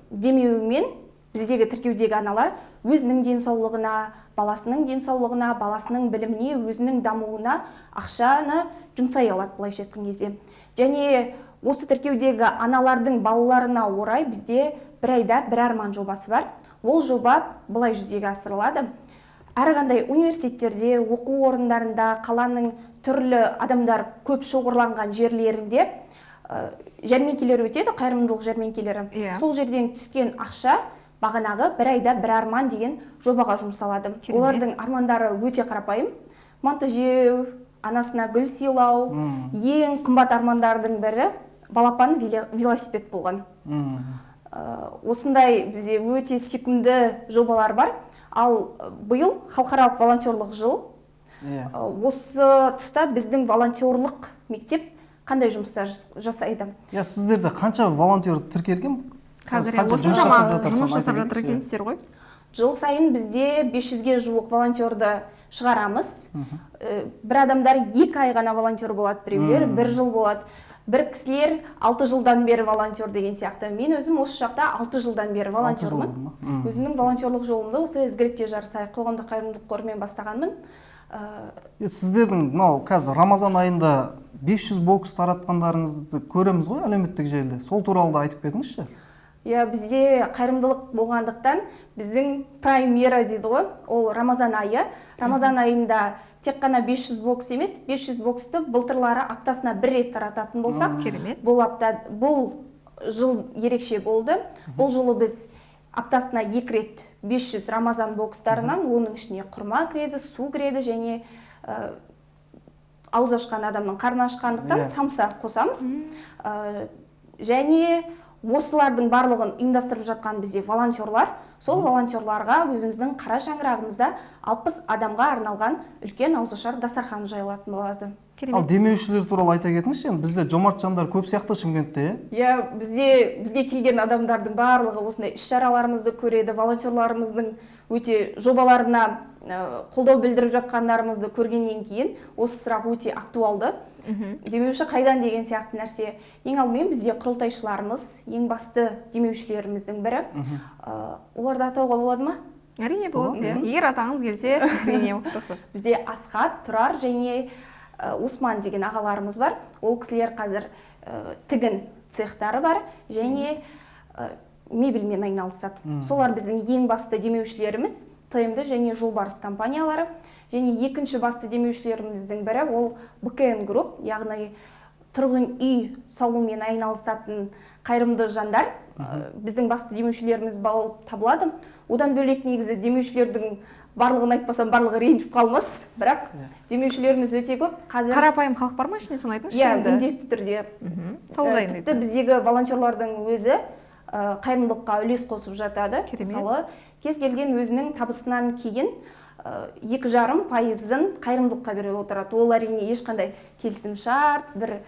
демеуімен біздегі тіркеудегі аналар өзінің денсаулығына, баласының денсаулығына, баласының біліміне, өзінің дамуына ақшаны жұмсай алады, былайша айтқан кезде. Және осы тіркеудегі аналардың балаларына орай бізде бір айда бір арман жобасы бар. Ол жоба былай жүзеге асырылады. Әрқандай университеттерде, оқу орындарында, қаланың түрлі адамдар көп шоғырланған жерлерінде жәрмеңкелер өтеді, қайырымдылық жәрмеңкелері. Сол жерден түскен ақша бағанағы бір айда бір арман деген жобаға жұмсалады. Олардың армандары өте қарапайым. Манты жеу, анасына гүл сыйлау, ең қымбат армандардың бірі балапан велосипед болған. Осындай бізде өте сүйкімді жобалар бар. Ал биыл халықаралық волонтерлық жыл. Осы тұста біздің волонтерлық мектеп қандай жұмыстар жасайды? Сіздерде қанша волонтер тіркелген? Қазір Қанша осыншама жұмыс жасап жатыр, жұмыс соны жасап айта жатыр кетейікші. екенсіздер ғой. Жыл сайын бізде 500-ге жуық волонтерді шығарамыз. Бір адамдар 2 ай ғана волонтер болады, біреулер 1 жыл болады. Бір кісілер 6 жылдан бері волонтер деген сияқты. Мен өзім осы жақта 6 жылдан бері Алты жыл волонтермын. болды ма? Өзімнің волонтерлық жолымды осы Ізгілікте жарысайық қоғамдық қайырымдылық қорымен бастағанмын. Сіздердің мынау қазір Рамазан айында 500 бокс таратқандарыңызды көреміз ғой әлеуметтік желіде. Сол туралы да айтып кетіңізші. Иә, бізде қайырымдылық болғандықтан біздің праймера дейді ғой, ол Рамазан айы. Рамазан айында тек қана 500 бокс емес, 500 боксты былтырлары аптасына бір рет тарататын болсақ, бұл жыл ерекше болды. Бұл жылы біз аптасына 2 рет 500 Рамазан бокстарынан, оның ішіне құрма кіреді, су кіреді және ауыз ашқан адамның қарны ашқандықтан самса қосамыз. Және осылардың барлығын ұйымдастырып жатқан бізде волонтерлар. Сол волонтерларға өзіміздің қара шаңырағымызда 60 адамға арналған үлкен ауызашар дастархан жайылатын болады. Ал демеушілер туралы айта кетіңізші, енді бізде жомарт жандар көп сияқты Шымкентте, е? Иә, бізге келген адамдардың барлығы осындай іс-шараларымызды көреді, волонтерларымыздың өте жобаларына қолдау білдіріп жатқандарымызды көргеннен кейін осы сұрақ өте актуалды. Демеуші қайдан деген сияқты нәрсе. Ең алдымен бізде құрылтайшыларымыз, ең басты демеушілеріміздің бірі. Оларды атауға болады ма? Әрине болады, Болады, иә. мхм. Егер атағыңыз келсе, әрине, рұқсат. Бізде Асхат, Тұрар және Осман деген ағаларымыз бар. Ол кісілер қазір тігін цехтары бар және мебельмен айналысады. Солар біздің ең басты демеушілеріміз, ТМД және Жолбарыс компаниялары. Және екінші басты демеушілеріміздің бірі ол БКН Group, яғни тұрғын үй салумен айналысатын қайырымды жандар. Біздің басты демеушілеріміз болып табылады. Одан бөлек негізі демеушілердің барлығын айтпасам барлығы ренжіп қалмас, бірақ демеушілеріміз өте көп. Қазір Қарапайым халық бар ма ішінде, соны айтыңызшы Иә, енді. міндетті түрде. Сол жайында Тіпті айтсаңыз. біздегі волонтерлардың өзі қайырымдылыққа үлес қосып жатады. Мысалы, кез келген өзінің табысынан кейін екі жарым пайызын қайырымдылыққа беріп отырады. Ол әрине ешқандай келісімшарт, бір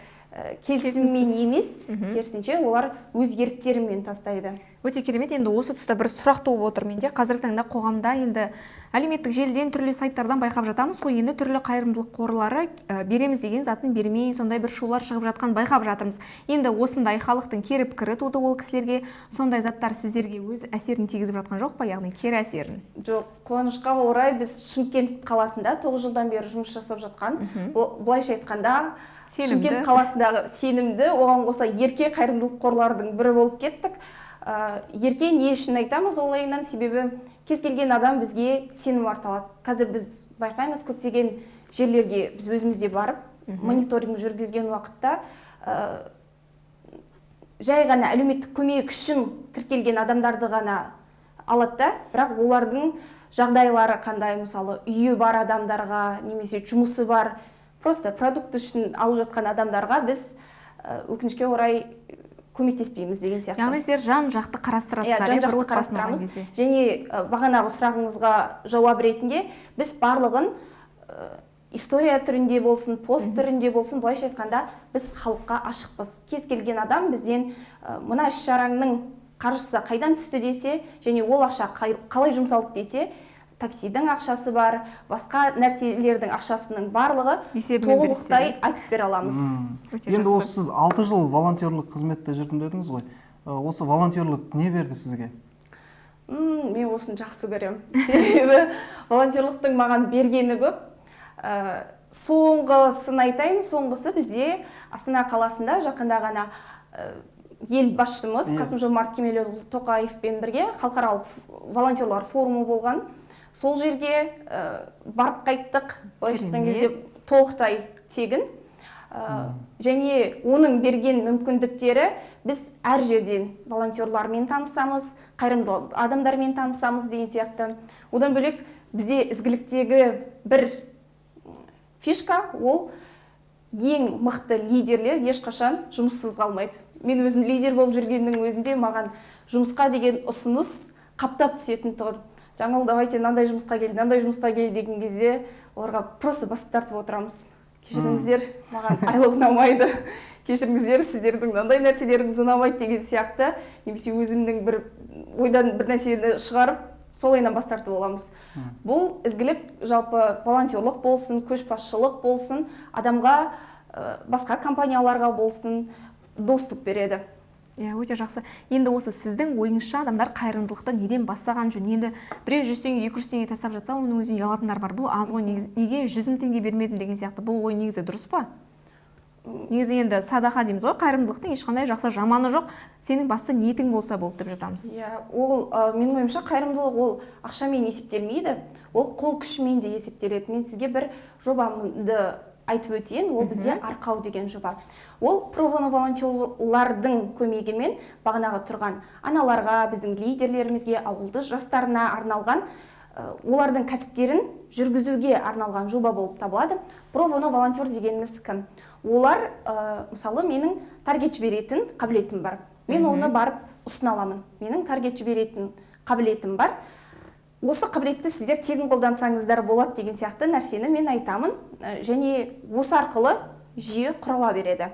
келісіммен Келісімсіз. емес, керісінше олар өз еріктерімен тастайды. Өте керемет. Енді осы тұста бір сұрақ туып отыр менде. Қазіргі таңда қоғамда енді әлеуметтік желіден, түрлі сайттардан байқап жатамыз ғой, енді түрлі қайырымдылық қорлары береміз деген затын бермей, сондай бір шулар шығып жатқан байқап жатырмыз. Енді осындай халықтың кері пікірі туды ол кісілерге. Сондай заттар сіздерге өз әсерін тигізіп жатқан жоқ па, яғни кері әсерін? Жоқ, қуанышқа орай біз Шымкент қаласында 9 жылдан бері жұмыс жасап жатқан. Былайша айтқанда, Сенімді. Шымкент қаласындағы сенімді, оған қоса ерке қайырымдылық қорлардың бірі болып кеттік. Ерке не үшін айтамыз олайынан, себебі кез келген адам бізге сенім арта алады. Қазір біз байқаймыз, көптеген жерлерге біз өзіміз де барып, Мониторинг жүргізген уақытта жай ғана әлеуметтік көмек үшін тіркелген адамдарды ғана алады да, бірақ олардың жағдайлары қандай, мысалы, үйі бар адамдарға немесе жұмысы бар, просто продукт үшін алып жатқан адамдарға біз, өкінішке орай, көмектеспейміз деген сияқты. Яғни сіздер жан жақты Иә, қарастырасыздар, жан иә, бір жақты отбасын алған қарастырамыз. кезде. Және бағанағы сұрағыңызға жауап ретінде, біз барлығын история түрінде болсын, пост түрінде болсын, былайша айтқанда, біз халыққа ашықпыз. Кез келген адам бізден мына іс шараңның қаржысы қайдан түсті десе және ол ақша қалай жұмсалды десе, таксидің ақшасы бар, басқа нәрселердің ақшасының барлығы Есебімен толықтай бересіздер, айтып бере аламыз. Өте Енді жақсы. осы сіз 6 жыл волонтерлік қызметте жүрдім дедіңіз ғой. Осы волонтерлік не берді сізге? Мен осыны жақсы көремін, себебі волонтерлықтың маған бергені көп. Соңғысын айтайын, соңғысы бізде Астана қаласында жақында ғана ел басшымыз Қасым Жомарт Кемелұлы Тоқаевпен бірге халықаралық волонтерлар форумы болған. Сол жерге барып қайттық, былайша айтқан кезде, толықтай тегін. Және оның берген мүмкіндіктері: біз әр жерден волонтерлармен танысамыз, қайырымды адамдармен танысамыз деген сияқты. Одан бөлек, бізде Ізгіліктегі бір фишка ол ең мықты лидерлер ешқашан жұмыссыз қалмайды. Мен өзім лидер болып жүргеннің өзінде маған жұмысқа деген ұсыныс қаптап түсетін тұғын. «Жаңыл, давайте мынандай жұмысқа кел, мынандай жұмысқа кел» деген кезде, оларға просто бас тартып отырамыз: «Кешіріңіздер, маған айлық ұнамайды, кешіріңіздер, сіздердің мынандай нәрселеріңіз ұнамайды» деген сияқты, немесе өзімнің бір ойдан бір нәрсені шығарып, солайынан бас тартып аламыз. Бұл Ізгілік жалпы волонтерлық болсын, көшбасшылық болсын, адамға, басқа компанияларға болсын, доступ береді. Иә, өте жақсы. Енді осы сіздің ойыңызша, адамдар қайырымдылықты неден бастаған жөн? Енді біреу 100 теңге, 200 теңге тастап жатса, оның өзін ұялатындар бар: «Бұл аз ғой негізі, неге 100 000 теңге бермедім?» деген сияқты. Бұл ой негізі дұрыс па? Негізі енді садақа дейміз ғой, қайырымдылықтың ешқандай жақсы жаманы жоқ, сенің басты ниетің болса болды деп жатамыз. Иә, ол менің ойымша, қайырымдылық ол ақшамен есептелмейді, ол қол күшімен де есептеледі. Мен сізге бір жобамды айтып өтейін. Ол бізде «Арқау» деген жоба. Ол про волонтерлардың көмегімен бағанағы тұрған аналарға, біздің лидерлерімізге, ауылды жастарына арналған, олардың кәсіптерін жүргізуге арналған жоба болып табылады. Про боно волонтер дегеніміз кім? Олар, мысалы, менің таргет жіберетін қабілетім бар, мен оны барып ұсына аламын: «Менің таргет жіберетін қабілетім бар, осы қабілетті сіздер тегін қолдансаңыздар болады» деген сияқты нәрсені мен айтамын. Және осы арқылы жүйе құрыла береді.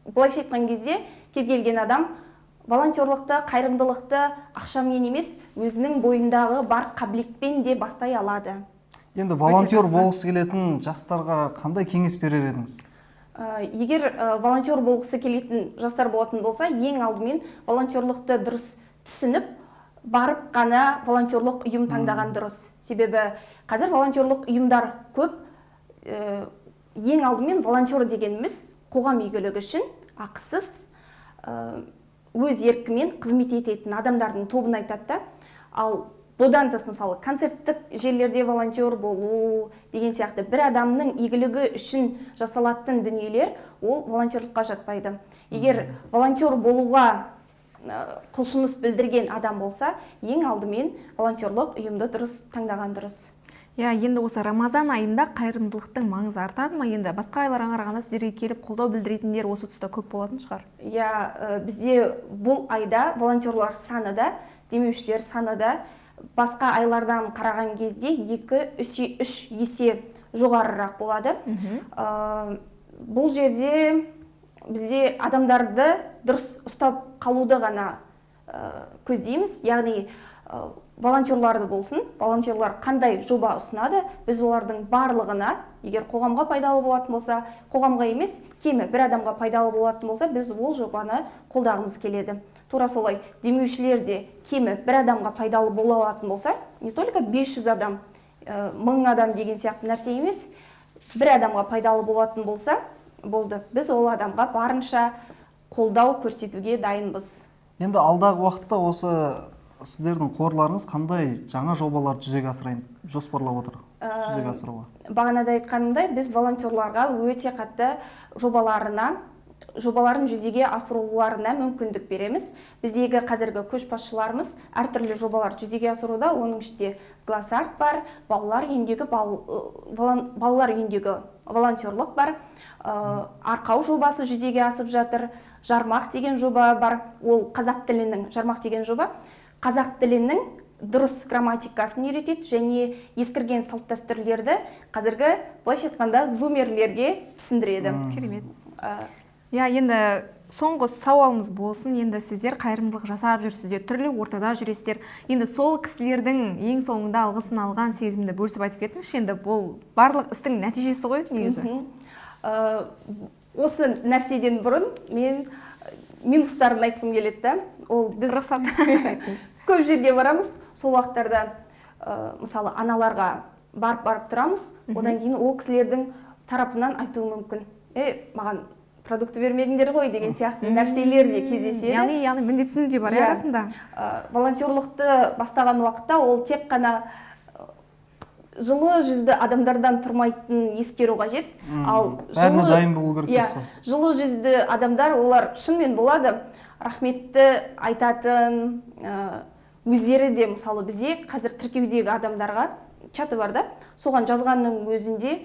Былайша айтқан кезде, кез келген адам волонтерлықты, қайырымдылықты ақшамен емес, өзінің бойындағы бар қабілетпен де бастай алады. Енді волонтер Жақсы. болғысы келетін жастарға қандай кеңес берер едіңіз? Егер волонтер болғысы келетін жастар болатын болса, ең алдымен волонтерлықты дұрыс түсініп барып қана волонтерлық ұйым таңдаған дұрыс, себебі қазір волонтерлық ұйымдар көп. Ең алдымен волонтер дегеніміз қоғам игілігі үшін ақысыз, өз еркімен қызмет ететін адамдардың тобын айтады да. Ал бұдан тыс, мысалы, концерттік жерлерде волонтер болу деген сияқты бір адамның игілігі үшін жасалатын дүниелер ол волонтерлыққа жатпайды. Егер волонтер болуға құлшыныс білдірген адам болса, ең алдымен волонтерлық ұйымды дұрыс таңдаған дұрыс. Иә, енді осы Рамазан айында қайырымдылықтың маңызы артады ма? Енді басқа айларға қарағанда сіздерге келіп қолдау білдіретіндер осы тұста көп болатын шығар. Иә, бізде бұл айда волонтерлар саны да, демеушілер саны да басқа айлардан қараған кезде екі, үш есе жоғарырақ болады. Бұл жерде бізде адамдарды дұрыс ұстап қалуды ғана көздейміз, яғни волонтерларды болсын, волонтерлар қандай жоба ұсынады, біз олардың барлығына, егер қоғамға пайдалы болатын болса, қоғамға емес, кемі бір адамға пайдалы болатын болса, біз ол жобаны қолдағымыз келеді. Тура солай демеушілер де кемі бір адамға пайдалы бола алатын болса, не только 500 адам, 1000 адам деген сияқты нәрсе емес, бір адамға пайдалы болатын болса болды, біз ол адамға барынша қолдау көрсетуге дайынбыз. Енді алдағы уақытта осы Сіздердің қорларыңыз қандай жаңа жобаларды жүзеге асырайын жоспарлап отыр, жүзеге асыруға? Бағанада айтқанымдай, біз волонтерларға өте қатты жобаларын жүзеге асыруларына мүмкіндік береміз. Біздегі қазіргі көшбасшыларымыз әртүрлі жобалар жүзеге асыруда, оның ішінде Глассарт бар, балалар үйіндегі волонтерлық бар, Арқау жобасы жүзеге асып жатыр, Жармақ деген жоба бар. Ол қазақ тілінің, Жармақ деген жоба қазақ тілінің дұрыс грамматикасын үйретеді және ескірген салт дәстүрлерді қазіргі, былайша айтқанда, зумерлерге түсіндіреді. Керемет. Иә, енді соңғы сауалымыз болсын. Енді сіздер қайырымдылық жасап жүрсіздер, түрлі ортада жүресіздер. Енді сол кісілердің ең соңында алғысын алған сезімді бөлісіп айтып кетіңізші. Енді бұл барлық істің нәтижесі ғой негізі. Осы нәрседен бұрын мен минустарын айтқым келеді да. Ол біз Рұқсат айтыңыз. Көп жерге барамыз, сол уақыттарда мысалы, аналарға барып барып тұрамыз, одан кейін ол кісілердің тарапынан айтуы мүмкін: «Маған продукты бермедіңдер ғой» деген сияқты нәрселер де кездеседі. Яғни міндетсіну де бар, иә, Иә. арасында. Волонтерлықты бастаған уақытта ол тек қана жылы жүзді адамдардан тұрмайтынын ескеру қажет. Ал Бәріне дайын болу керек иә, дейсіз ғой. Жылы жүзді адамдар олар шынымен болады, рахметті айтатын, өздері де. Мысалы, бізде қазір тіркеудегі адамдарға чаты бар да, соған жазғанның өзінде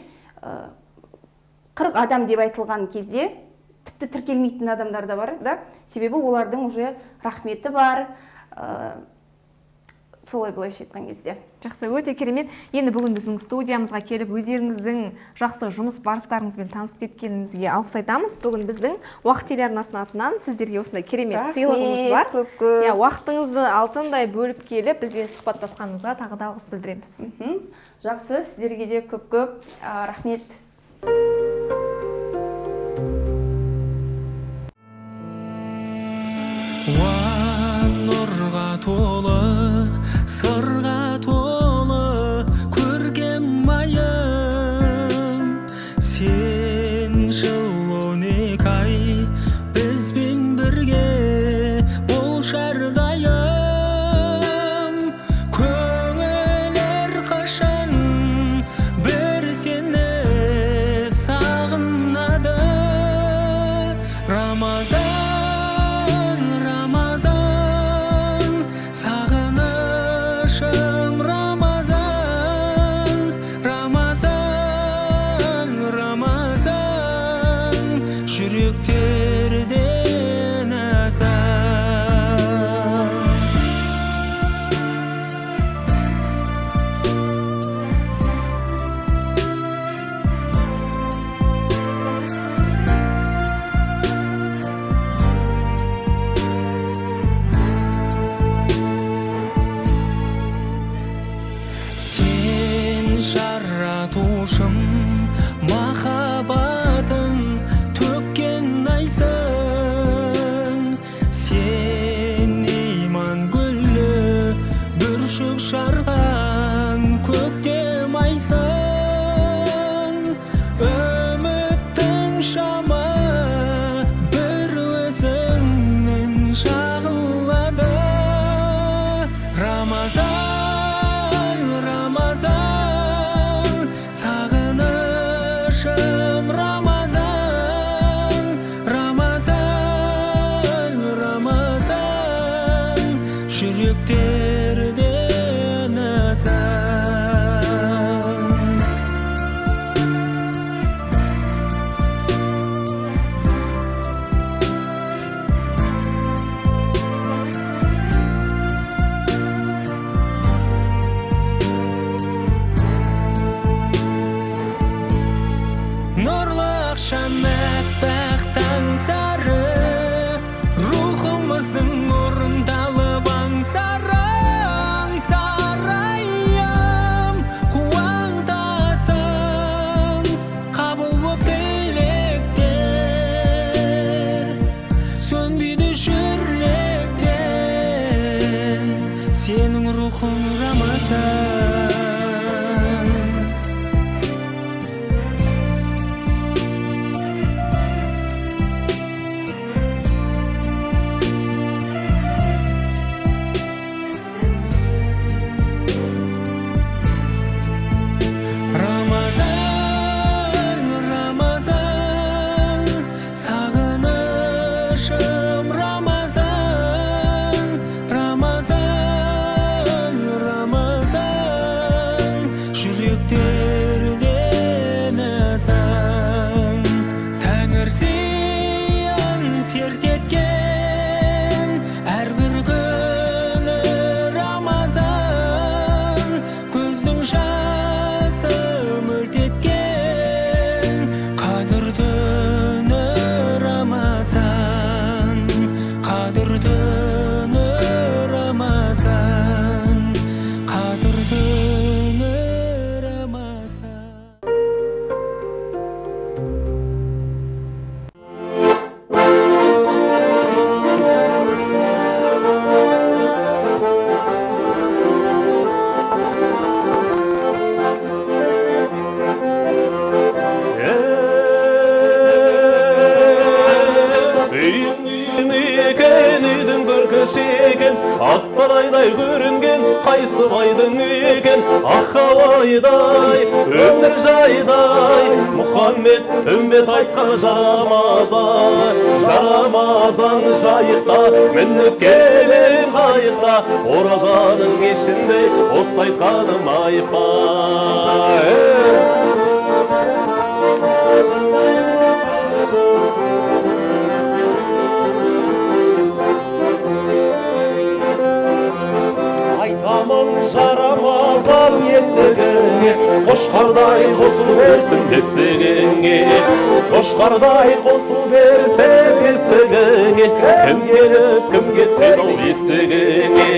40 адам деп айтылған кезде тіпті тіркелмейтін адамдар да бар да, себебі олардың уже рахметі бар, солай, былайша айтқан кезде. Жақсы, өте керемет. Енді бүгін біздің студиямызға келіп, өздеріңіздің жақсы жұмыс барыстарыңызбен танысып кеткенімізге алғыс айтамыз. Бүгін біздің Уақыт телеарнасының атынан сіздерге осындай керемет Рахмет, сыйлығымыз бар. көп көп. Иә, уақытыңызды алтындай бөліп келіп, бізбен сұхбаттасқаныңызға тағы да алғыс білдіреміз. Жақсы, сіздерге де көп көп рахмет. Уа, нұрға толы, сырға толы көркем айым, сен жыл 12 ай бізбен бірге болшы әрдайым. Көңіл әрқашан бір сені сағынады. Рамазан, Рамазан, сағынышым, Рамазан, Рамазан, Рамазан, жүректерден азан. Сен жаратушым, махаббатым төккен айсың, сен иман гүлі бүршік жарған көктем айсың, үміттің шамы бір өзіңнен жағылады. Рамазан, Рамазан, сағынышым, Рамазан, Рамазан, Рамазан, жүректерден азан. Нұрлы ақшам, аппақ таң сары, рухымыздың орындалып аңсары. Үйің үйің екен, үйдің көркі шекен, ақ сарайдай көрінген, қайсы байдың үйі екен? Ақ ауайдай, өмір жайдай, Мұхаммед үмбет айтқан жарамазан, жарамазан жайықта, мініп келем қайықта, оразаның кешінде осы айтқаным айып па? Айтамын жарамазан есігіңе, қошқардай қосыл берсін бесігіңе, қошқардай қосыл берсін бесігіңе, кім келіп, кім кетпеді ол есігіңе?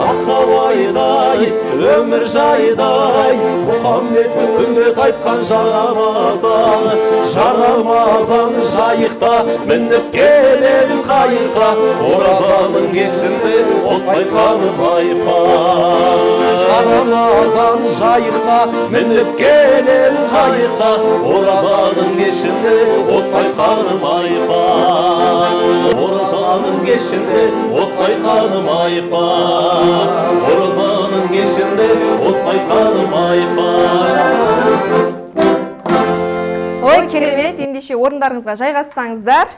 Ақ ауайдай, өмір жайдай, Мұхаммедтің үмбет айтқан жарамазан, жарамазан жайықта, мініп келем қайыққа, оразаның кешінде осы айтқаным айып па? Жарамазан жайықта, мініп келем қайыққа, оразаның кешінде осы айтқаным айып па? Оразаның кешінде осы айтқаным айып па? Оразаның кешінде осы айтқаным айып па? Ой, керемет, ендеше орындарыңызға жайғассаңыздар.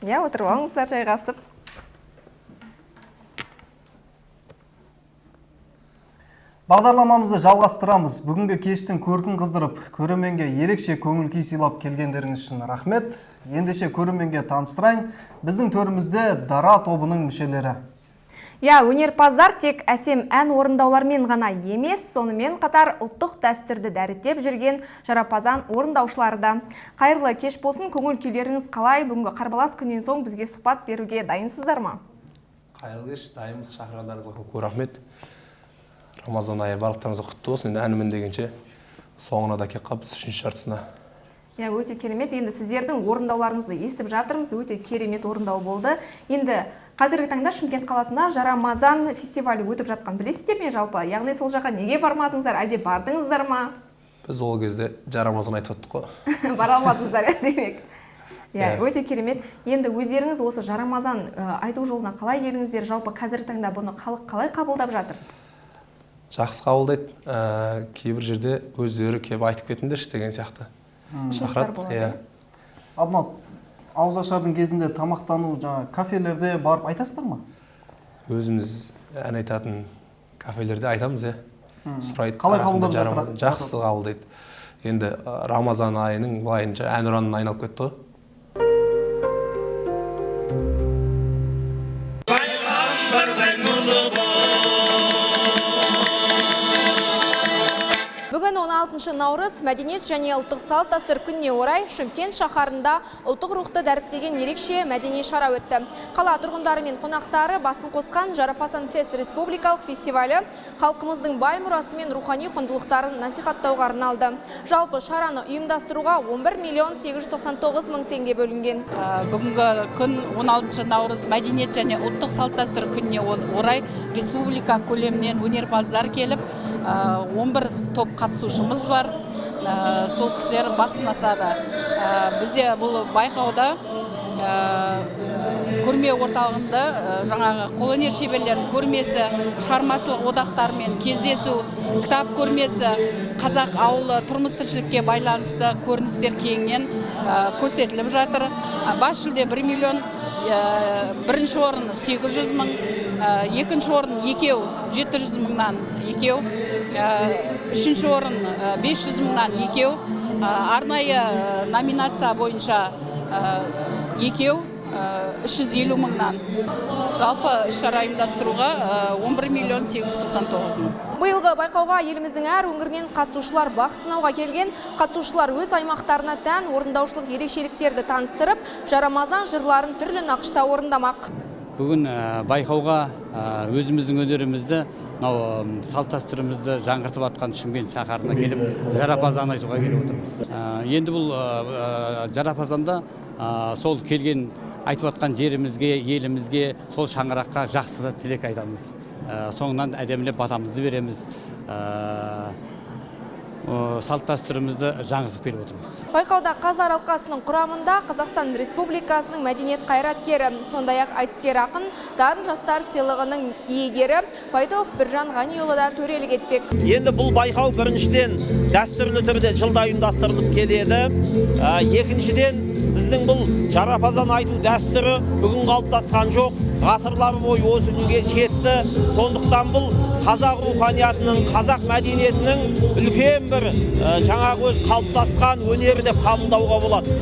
Иә, отырып алыңыздар жайғасып. Бағдарламамызды жалғастырамыз. Бүгінгі кештің көркін қыздырып, көрерменге ерекше көңіл күй сыйлап келгендеріңіз үшін рахмет. Ендеше көрерменге таныстырайын. Біздің төрімізде Дара тобының мүшелері. Иә, өнерпаздар тек әсем ән орындаулармен ғана емес, сонымен қатар ұлттық дәстүрді дәріптеп жүрген жарапазан орындаушылары да. Қайырлы кеш болсын, көңіл күйлеріңіз қалай? Бүгінгі қарбалас күннен соң бізге сұхбат беруге дайынсыздар ма? Қайырлы кеш, дайынбыз, шақырғандарыңызға көп көп рахмет. Рамазан айы барлықтарыңызға құтты болсын. Енді әнімін дегенше соңына да келіп қалыппыз, үшінші жартысына. Иә, өте керемет. Енді сіздердің орындауларыңызды естіп жатырмыз. Өте керемет орындау болды. Енді қазіргі таңда Шымкент қаласында Жарамазан фестивалі өтіп жатқан, білесіздер ме жалпы? Яғни сол жаққа неге бармадыңыздар, әлде бардыңыздар ма? Біз ол кезде Жарамазан айтып жаттық қой. Бара алмадыңыздар, иә, демек. Иә, Иә. өте керемет. Енді өздеріңіз осы Жарамазан айту жолына қалай келдіңіздер? Жалпы қазіргі таңда бұны халық қалай қабылдап жатыр? Жақсы қабылдайды. Кейбір жерде өздері келіп айтып кетіңдерші деген сияқты. Ұсыныстар Шақырады, болады, иә. иә? Ал мынау ауызашардың кезінде тамақтану, жаңа кафелерде барып айтасыздар ма? Өзіміз ән айтатын кафелерде айтамыз, иә. Сұрайды, Қалай арасында қабылдап жарамазан. жатыр? Жақсы қабылдайды. Енді Рамазан айының былайынша әнұранына айналып кетті ғой. Бүгін 16 наурыз мәдениет және ұлттық салт дәстүр күніне орай Шымкент шаһарында ұлттық рухты дәріптеген ерекше мәдени шара өтті. Қала тұрғындары мен қонақтары басын қосқан Жарапазан Фест республикалық фестивалі халқымыздың бай мұрасы мен рухани құндылықтарын насихаттауға арналды. Жалпы шараны ұйымдастыруға 11 миллион 899 мың теңге бөлінген. Бүгінгі күн 16 наурыз мәдениет және ұлттық салт дәстүр күніне орай республика көлемінен өнерпаздар келіп, 11 топ қатысушымыз бар. Сол кісілер бақ сынасады. Бізде бұл байқауда, көрме орталығында, жаңағы қолөнер шеберлерінің көрмесі, шығармашылық одақтарымен кездесу, кітап көрмесі, қазақ ауылы тұрмыс тіршілікке байланысты көріністер кеңінен көрсетіліп жатыр. Бас жүлде 1 миллион, бірінші орын 800 мың, екінші орын екеу 700 мыңнан екеу, үшінші орын 500 мыңнан екеу, арнайы номинация бойынша екеу, 350 мыңнан. Жалпы іс-шара ұйымдастыруға 11 миллион 899 мың. Биылғы байқауға еліміздің әр өңірінен қатысушылар бақ сынауға келген. Қатысушылар өз аймақтарына тән орындаушылық ерекшеліктерді таныстырып, жарамазан жырларын түрлі нақышта орындамақ. Бүгін байқауға өзіміздің өнерімізді, мынау салт дәстүрімізді жаңғыртып атқан Шымкент шаһарына келіп, жарапазан айтуға келіп отырмыз. Енді бұл жарапазанда сол келген айтып атқан жерімізге, елімізге, сол шаңыраққа жақсы тілек айтамыз. Соңынан әдемілеп батамызды береміз. салт дәстүрімізді жаңғыртып келіп отырмыз. Байқауда қазылар алқасының құрамында Қазақстан Республикасының мәдениет қайраткері, сондай-ақ айтыскер ақын, Дарын жастар сыйлығының иегері Байтов Біржан Ғаниұлы да төрелік етпек. Енді бұл байқау біріншіден дәстүрлі түрде жылда ұйымдастырылып келеді. Екіншіден, біздің бұл жарапазан айту дәстүрі бүгін қалыптасқан жоқ, ғасырлар бойы осы күнге жетті. Сондықтан бұл қазақ руханиятының, қазақ мәдениетінің үлкен бір жаңағы өз қалыптасқан өнері деп қабылдауға болады.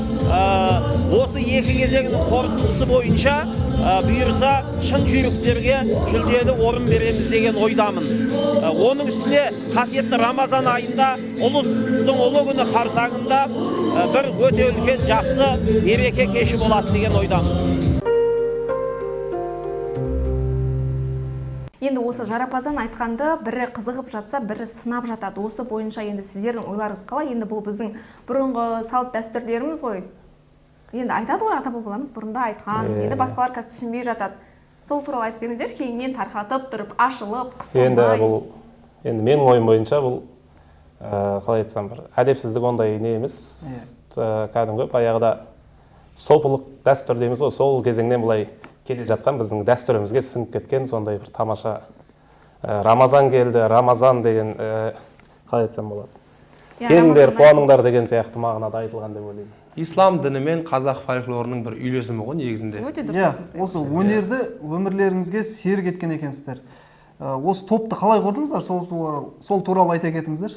Осы екі кезеңнің қорытындысы бойынша бұйырса шын жүйріктерге жүлделі орын береміз деген ойдамын. Оның үстіне қасиетті Рамазан айында ұлыстың ұлы күні қарсаңында бір өте үлкен жақсы мереке кеші болады деген ойдамыз. Енді осы жарапазан айтқанды бірі қызығып жатса, бірі сынап жатады. Осы бойынша енді сіздердің ойларыңыз қалай? Енді бұл біздің бұрынғы салт дәстүрлеріміз ғой. Енді айтады ғой ата-бабаларымыз бұрында айтқан. Енді басқалар қазір түсінбей жатады. Сол туралы айтып беріңіздерші, кейіннен тарқатып тұрып, ашылып, қысылмай. Енді бұл, енді менің ойым бойынша бұл, қалай айтсам, бір әдепсіздік ондай не емес. Кәдімгі баяғыда сопылық дәстүр дейміз ғой, сол кезеңнен былай келе жатқан біздің дәстүрімізге сіңіп кеткен сондай бір тамаша Рамазан келді, Рамазан деген, қалай айтсам болады, келіңдер, қуаныңдар деген сияқты мағынада айтылған деп ойлаймын. Ислам діні мен қазақ фольклорының бір үйлесімі ғой негізінде. Өте дұрыс айтасыз. Осы өнерді өмірлеріңізге серік еткен екенсіздер. Осы топты қалай құрдыңыздар? Сол туралы айта кетіңіздер.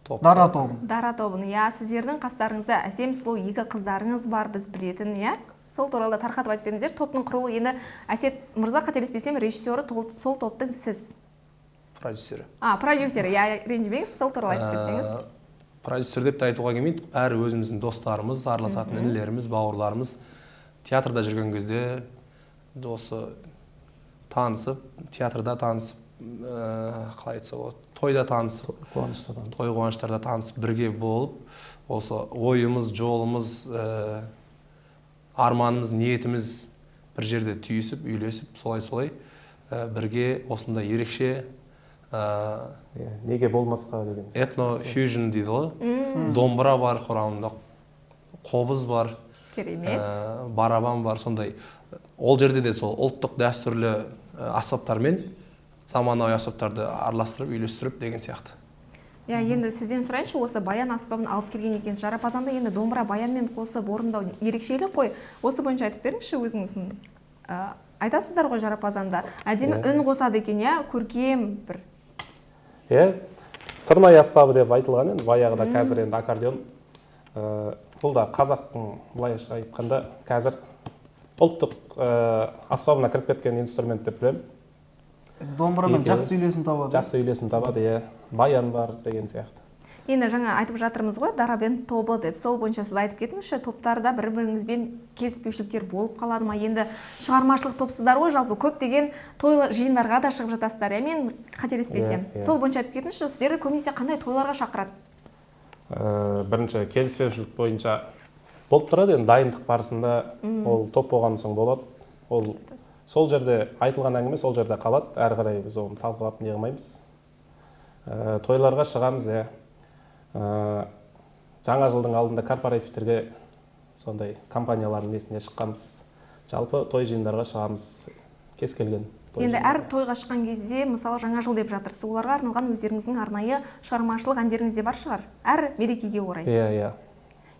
Дара тобын. Дара тобын, иә, сіздердің қастарыңызда әсем сұлу екі қыздарыңыз бар, біз білетін, иә. Сол туралы да тарқатып айтып беріңіздер. Топтың құрылуы енді Әсет мырза, қателеспесем, режиссері сол топтың сіз. Продюсері. Продюсері, иә, ренжімеңіз, сол туралы айтып берсеңіз. Продюсер деп те айтуға келмейді. Бәрі өзіміздің достарымыз, араласатын інілеріміз, бауырларымыз. Театрда жүрген кезде осы танысып, театрда танысып, қалай айтса болады, тойда танысып, той қуаныштарда танысып, бірге болып, осы ойымыз, жолымыз, арманымыз, ниетіміз бір жерде түйісіп, үйлесіп, солай-солай бірге осындай ерекше неге болмасқа деген этно фьюжн дейді ғой. Домбыра бар құрамында, қобыз бар, керемет, барабан бар, сондай. Ол жерде де сол ұлттық дәстүрлі аспаптармен заманауи аспаптарды араластырып, үйлестіріп деген сияқты. Иә, енді сізден сұрайыншы, осы баян аспабын алып келген екенсіз. Жарапазанды енді домбыра баянмен қосып орындау ерекшелік қой. Осы бойынша айтып беріңізші өзіңіздің. Айтасыздар ғой жарапазанда. Әдемі үн қосады екен, иә, көркем бір. Иә, сырнай аспабы деп айтылған енді баяғыда, қазір енді аккордеон. Бұл да қазақтың былайша айтқанда қазір ұлттық аспабына кіріп кеткен инструмент деп білемін. Домбырамен жақсы үйлесім табады. Жақсы үйлесім табады, иә. Баян бар деген сияқты. Енді жаңа айтып жатырмыз ғой, Дарабен тобы деп. Сол бойынша сіз айтып кетіңізші, топтарда бір-біріңізбен келіспеушіліктер болып қалады ма? Енді шығармашылық топсыздар ғой, жалпы көптеген той жиындарға да шығып жатасыздар, иә, мен қателеспесем. Сол бойынша айтып кетіңізші, сіздерді көбінесе қандай тойларға шақырады? Бірінші келіспеушілік бойынша болып тұрады, енді дайындық барысында ол топ болған соң болады. Ол сол жерде айтылған әңгіме сол жерде қалады, әрі қарай біз оны талқылап не қылмаймыз. Тойларға шығамыз, иә. Жаңа жылдың алдында корпоративтерге, сондай компаниялардың несіне шыққанбыз. Жалпы той жиындарға шығамыз, кез келген той. Енді әр тойға шыққан кезде, мысалы, жаңа жыл деп жатырсыз, оларға арналған өздеріңіздің арнайы шығармашылық әндеріңіз де бар шығар, әр мерекеге орай. Иә, иә.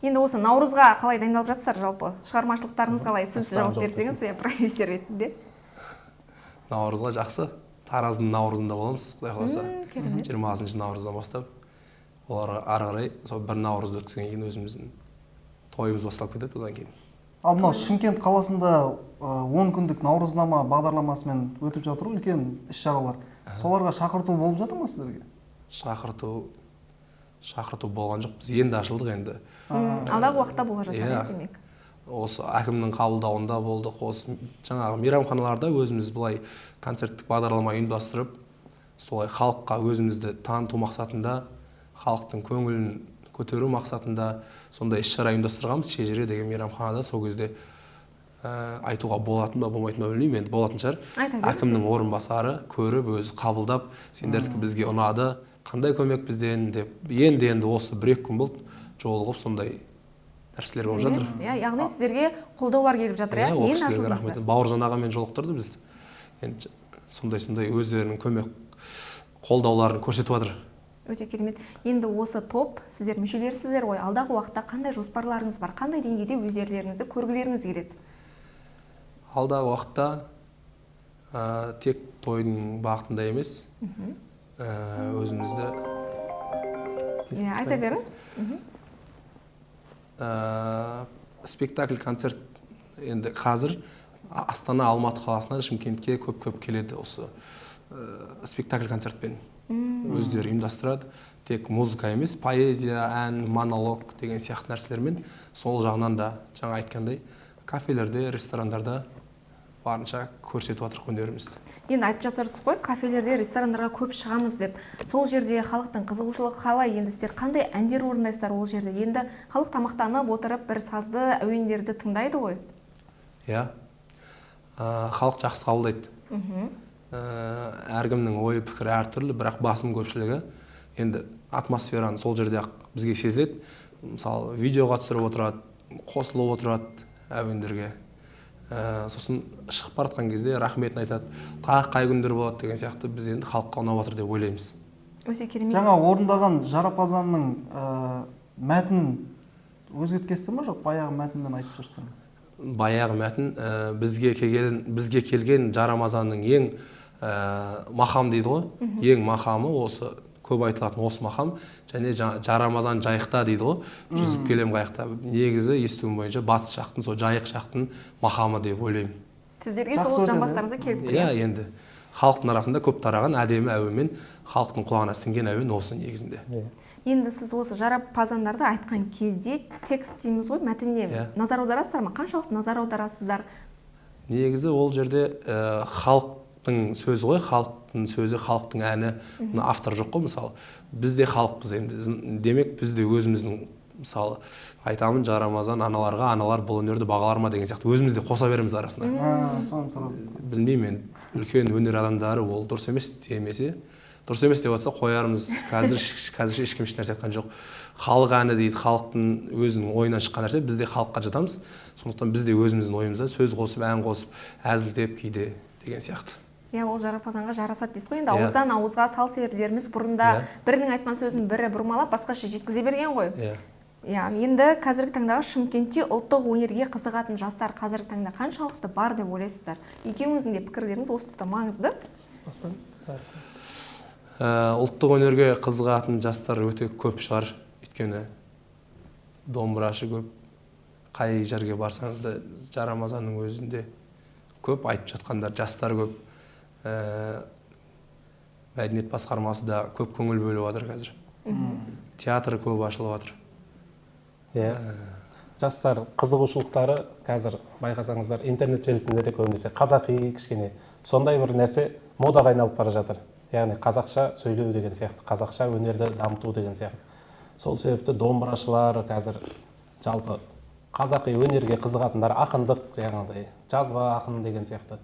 Енді осы наурызға қалай дайындалып жатсыздар жалпы? Шығармашылықтарыңыз қалай? Сіз жауап берсеңіз, продюсер ретінде. Наурызға жақсы. Тараздың наурызында боламыз, Құдай қаласа. 20 наурыздан бастап оларға ары қарай сол бір наурызды өткізгеннен кейін өзіміздің тойымыз басталып кетеді одан кейін. Ал мынау Шымкент қаласында 10 күндік наурызнама бағдарламасымен өтіп жатыр ғой, үлкен іс-шаралар. Соларға шақырту болып жатыр ма сіздерге? Шақырту болған жоқ, біз енді ашылдық енді. Алдағы уақытта бола жатар, демек. Осы әкімнің қабылдауында болдық, осы жаңағы мейрамханаларда өзіміз былай концерттік бағдарлама ұйымдастырып, солай халыққа өзімізді таныту мақсатында, халықтың көңілін көтеру мақсатында сондай іс-шара ұйымдастырғанбыз. Шежіре деген мейрамханада сол кезде айтуға болатын ба, болмайтын ба білмеймін, енді болатын шығар. Әкімнің орынбасары көріп, өзі қабылдап, сендердікі бізге ұнады, Қандай көмек бізден деп. Енді осы 1-2 күн болды жолығып, сондай нәрселер болып жатыр. Иә, яғни сіздерге қолдаулар келіп жатыр, иә? Ол кісілерге рахмет. Бауыржан ағамен жолықтырды бізді. Енді сондай өздерінің көмек қолдауларын көрсетіп жатыр. Өте керемет. Енді осы топ, сіздер мүшелерісіздер ғой, алдағы уақытта қандай жоспарларыңыз бар? Қандай деңгейде өздеріңізді көргілеріңіз келеді? Алдағы уақытта тек тойдың бағытында емес, өзімізді айта беріңіз. Спектакль, концерт енді қазір Астана, Алматы қаласынан Шымкентке көп-көп келеді осы спектакль, концертпен. Өздері ұйымдастырады. Тек музыка емес, поэзия, ән, монолог деген сияқты нәрселермен. Сол жағынан да жаңа айтқандай кафелерде, ресторандарда барынша көрсетіп жатырық өнерімізді. Енді айтып жатырсыз ғой, кафелерде, ресторандарға көп шығамыз деп. Сол жерде халықтың қызығушылығы қалай? Енді сіздер қандай әндер орындайсыздар ол жерде? Енді халық тамақтанып отырып бір сазды әуендерді тыңдайды ғой. Иә, халық жақсы қабылдайды. Әркімнің ойы, пікірі әртүрлі, бірақ басым көпшілігі енді атмосфераны сол жерде ақ бізге сезіледі. Мысалы, видеоға түсіріп отырады, қосылып отырады әуендерге. Сосын шығып бара жатқан кезде рахметін айтады, тағы қай күндер болады деген сияқты. Біз енді халыққа ұнап жатыр деп ойлаймыз. Өте керемет. Жаңа орындаған жарапазанның мәтінін өзгерткенсіздер ме, жоқ баяғы мәтінмен айтып жүрсіздер ме? Баяғы мәтін, бізге келген жарамазанның ең мақам дейді ғой, ең мақамы осы көп айтылатын осы мақам, және жарамазан жайықта дейді ғой, жүзіп келем қайықта. Негізі естуім бойынша батыс жақтың, сол жайық жақтың мақамы деп ойлаймын. Сіздерге сол жамбастарыңызға келіп тұр. Иә, енді халықтың арасында көп тараған әдемі әуенмен, халықтың құлағына сіңген әуен осы негізінде. Енді сіз осы жарапазандарды айтқан кезде текст дейміз ғой, мәтініне назар аударасыздар ма? Қаншалықты назар аударасыздар? Негізі ол жерде халықтың сөзі ғой, халықтың сөзі, халықтың әні, мына автор жоқ қой мысалы. Біз де халықпыз енді. Демек біз де өзіміздің, мысалы, айтамын жарамазан аналарға, аналар бұл өнерді бағалар ма деген сияқты өзіміз де қоса береміз арасына. Соны сұрадым. Білмеймін енді, үлкен өнер адамдары ол дұрыс емес демесе, дұрыс емес деп жатса қоярмыз. Қазір ешкім ешнәрсе айтқан жоқ. Халық әні дейді, халықтың өзінің ойынан шыққан нәрсе, біз де халыққа жатамыз. Сондықтан біз де өзіміздің ойымызда сөз қосып, ән қосып, әзілдеп кейде деген сияқты. Иә, ол жарапазанға жарасады дейсіз ғой. Енді ауыздан ауызға сал серілеріміз бұрында бірінің айтқан сөзін бірі бұрмалап басқаша жеткізе берген ғой. Иә, енді қазіргі таңдағы Шымкентте ұлттық өнерге қызығатын жастар қазіргі таңда қаншалықты бар деп ойлайсыздар? Екеуіңіздің де пікірлеріңіз осы тұста маңызды. Бастаңыз. Ұлттық өнерге қызығатын жастар өте көп шығар, өйткені домбырашы көп. Қай жерге барсаңыз да жарамазанның өзінде көп айтып жатқандар жастар көп. Мәдениет басқармасы да көп көңіл бөліп жатыр қазір. Театр көп ашылып жатыр. Иә. Жастар қызығушылықтары қазір байқасаңыздар интернет желісінде де көбінесе қазақи кішкене сондай бір нәрсе модаға айналып бара жатыр. Яғни қазақша сөйлеу деген сияқты, қазақша өнерді дамыту деген сияқты. Сол себепті домбырашылар қазір жалпы қазақи өнерге қызығатындар, ақындық, жаңағыдай жазба ақын деген сияқты.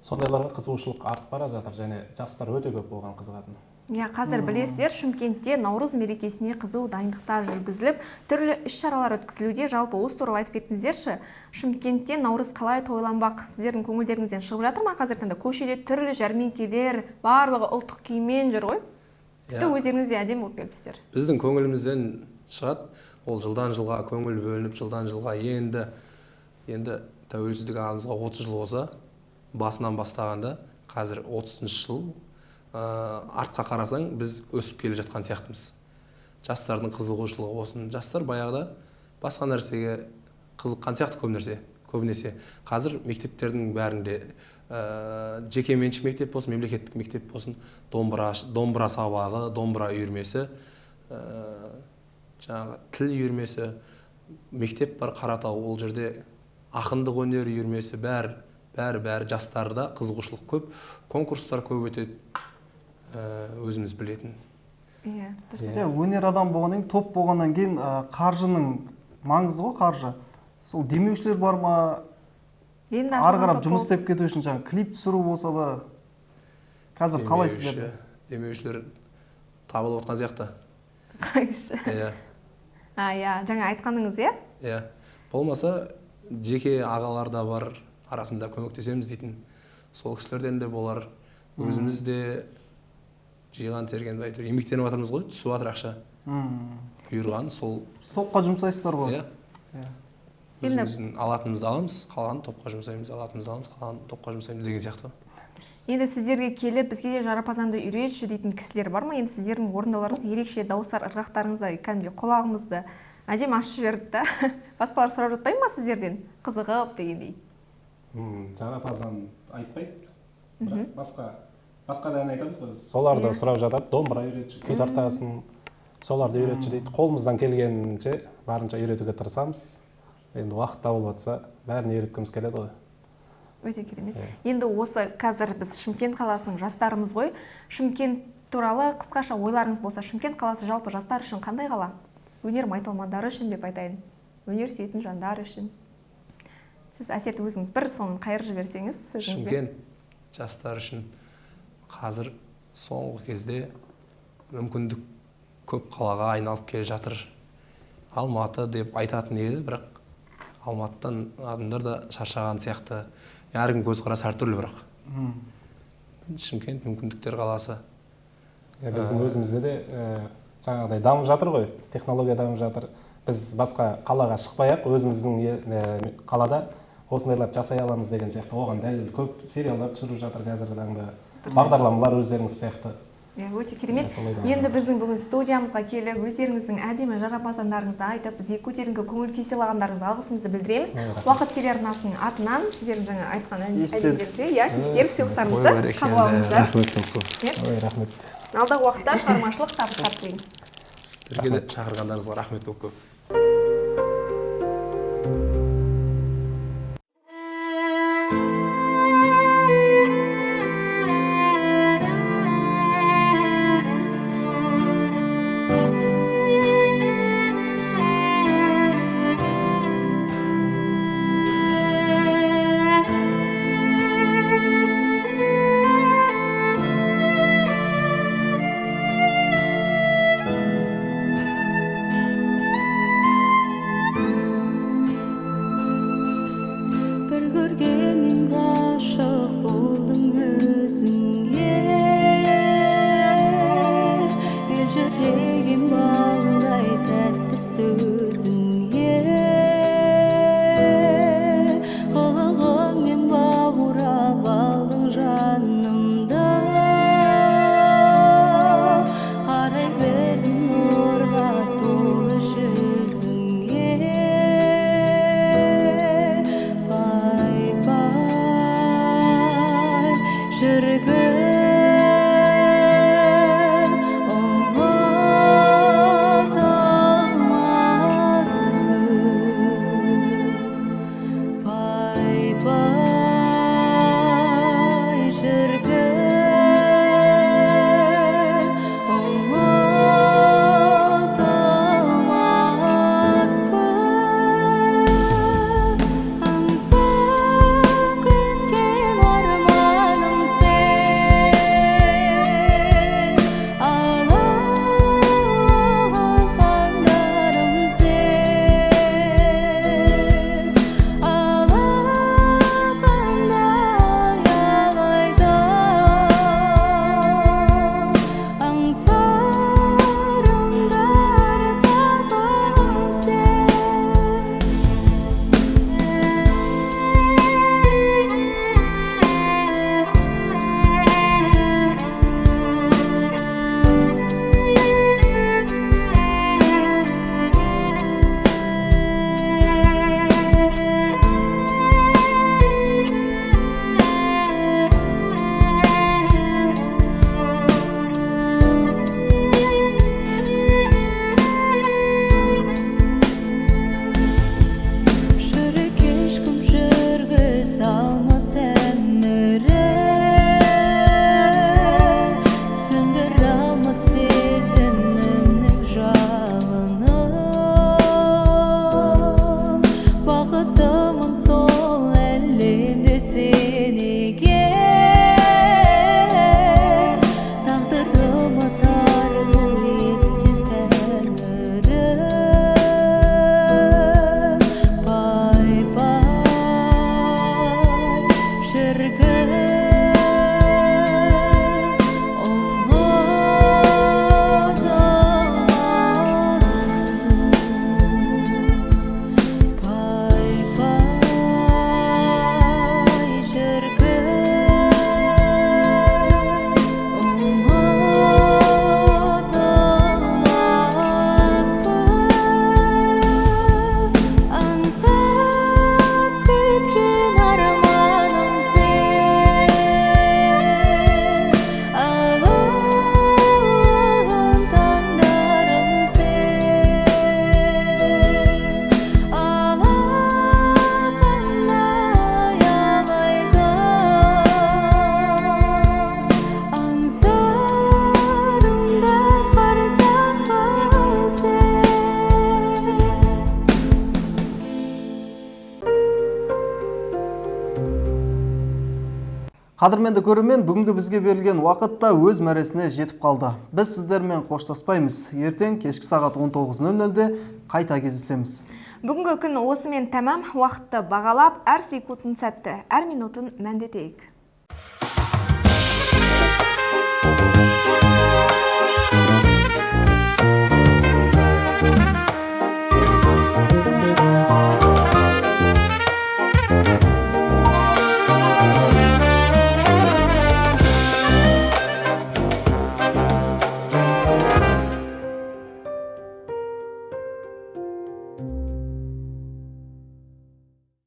Сондайларға қызығушылық артып бара жатыр және жастар өте көп болған қызығатын. Иә, қазір білесіздер, Шымкентте Наурыз мерекесіне қызу дайындықтар жүргізіліп, түрлі іс-шаралар өткізілуде. Жалпы осы туралы айтып кетіңіздерші. Шымкентте Наурыз қалай тойланбақ? Сіздердің көңілдеріңізден шығып жатыр ма қазіргі таңда? Көшеде түрлі жәрмеңкелер, барлығы ұлттық киіммен жүр ғой. Тіпті өздеріңіз де әдемі болып келіпсіздер. Біздің көңілімізден шығады. Ол жылдан жылға көңіл бөлініп, жылдан жылға енді тәуелсіздік алғанымызға 30 жыл болса, басынан бастағанда қазір 30 жыл артқа қарасаң, біз өсіп келе жатқан сияқтымыз. Жастардың қызығушылығы болсын. Жастар баяғыда басқа нәрсеге қызыққан сияқты көп нәрсе, көбінесе. Қазір мектептердің бәрінде жеке меншік мектеп болсын, мемлекеттік мектеп болсын, домбыра сабағы, домбыра үйірмесі, жаңағы тіл үйірмесі, мектеп бар Қаратау, ол жерде ақындық өнер үйірмесі, бәрі жастарда қызығушылық көп, конкурстар көп өтеді, өзіміз білетін. Иә, дұрыс. Иә, өнер адам болғаннан кейін, топ болғаннан кейін қаржының маңызы ғой, қаржы. Сол демеушілер бар ма? Енді Ары қарап жұмыс істеп кету үшін жаңа клип түсіру болса да, қазір қалай сіздер? Демеушілер Табылып отқан сияқты. Қойыңызшы. Иә. А, иә, жаңа айтқаныңыз, иә? Иә. Болмаса жеке ағалар да бар, арасында көмектесеміз дейтін. Сол кісілерден де болар. Өзіміз де жиған терген әйтеуір еңбектеніп жатырмыз ғой, түсіп жатыр ақша. Бұйырған сол. Топқа жұмсайсыздар ғой. Иә. Өзіміздің алатынымызды аламыз, қалғанын топқа жұмсаймыз, алатынымызды аламыз, қалғанын топқа жұмсаймыз деген сияқты. Енді сіздерге келіп, бізге де жарапазанды үйретші дейтін кісілер бар ма? Енді сіздердің орындауларыңыз ерекше, дауыстар, ырғақтарыңыз да кәдімгідей құлағымызды әдемі ашып жіберді да. Басқалар сұрап жатпай ма сіздерден? Қызығып дегендей. Жарапазан айтпайды. Бірақ басқа да ән айтамыз ғой біз. Солар да сұрап жатады, домбыра үйретші, күй тартасың, соларды үйретші дейді. Қолымыздан келгенше барынша үйретуге тырысамыз. Енді уақыт табылып жатса, бәрін үйреткіміз келеді ғой. Өте керемет. Енді осы қазір біз Шымкент қаласының жастарымыз ғой. Шымкент туралы қысқаша ойларыңыз болса, Шымкент қаласы жалпы жастар үшін қандай қала? Өнер майталмандары үшін деп айтайын. Өнер сүйетін жандар үшін. Сіз Әсет өзіңіз бір соны қайыр жіберсеңіз, сөзіңізбен. Шымкент жастар үшін қазір соңғы кезде мүмкіндік көп қалаға айналып келе жатыр. Алматы деп айтатын еді, бірақ Алматыдан адамдар да шаршаған сияқты. Әркім көзқарасы әртүрлі бірақ. Шымкент мүмкіндіктер қаласы. Біздің өзімізде де жаңағыдай дамып жатыр ғой, технология дамып жатыр. Біз басқа қалаға шықпай-ақ өзіміздің қалада осындайлар жасай аламыз деген сияқты. Оған дәлел көп сериалдар түсіріп жатыр қазіргі таңда. Бағдарламалар өздеріңіз сияқты. Өте керемет. Енді біздің бүгін студиямызға келіп, өздеріңіздің әдемі жарапазандарыңызды айтып, бізге көтеріңкі көңіл күй сыйлағандарыңызға алғысымызды білдіреміз. Уақыт телеарнасының атынан сіздердің жаңа айтқан әндеріңізге, иә, естелік сыйлықтарыңызды қабыл алыңыздар. Рахмет көп көп. Ой, рахмет. Алдағы уақытта шығармашылық табыстар тілейміз. Сіздерге де шақырғандарыңызға рахмет көп көп. Қадірменді көрермен, бүгінгі бізге берілген уақыт та өз мәресіне жетіп қалды. Біз сіздермен қоштаспаймыз. Ертең кешкі сағат 19:00-де қайта кездесеміз. Бүгінгі күн осымен тәмам. Уақытты бағалап, әр секундын сәтті, әр минутын мәнді етейік.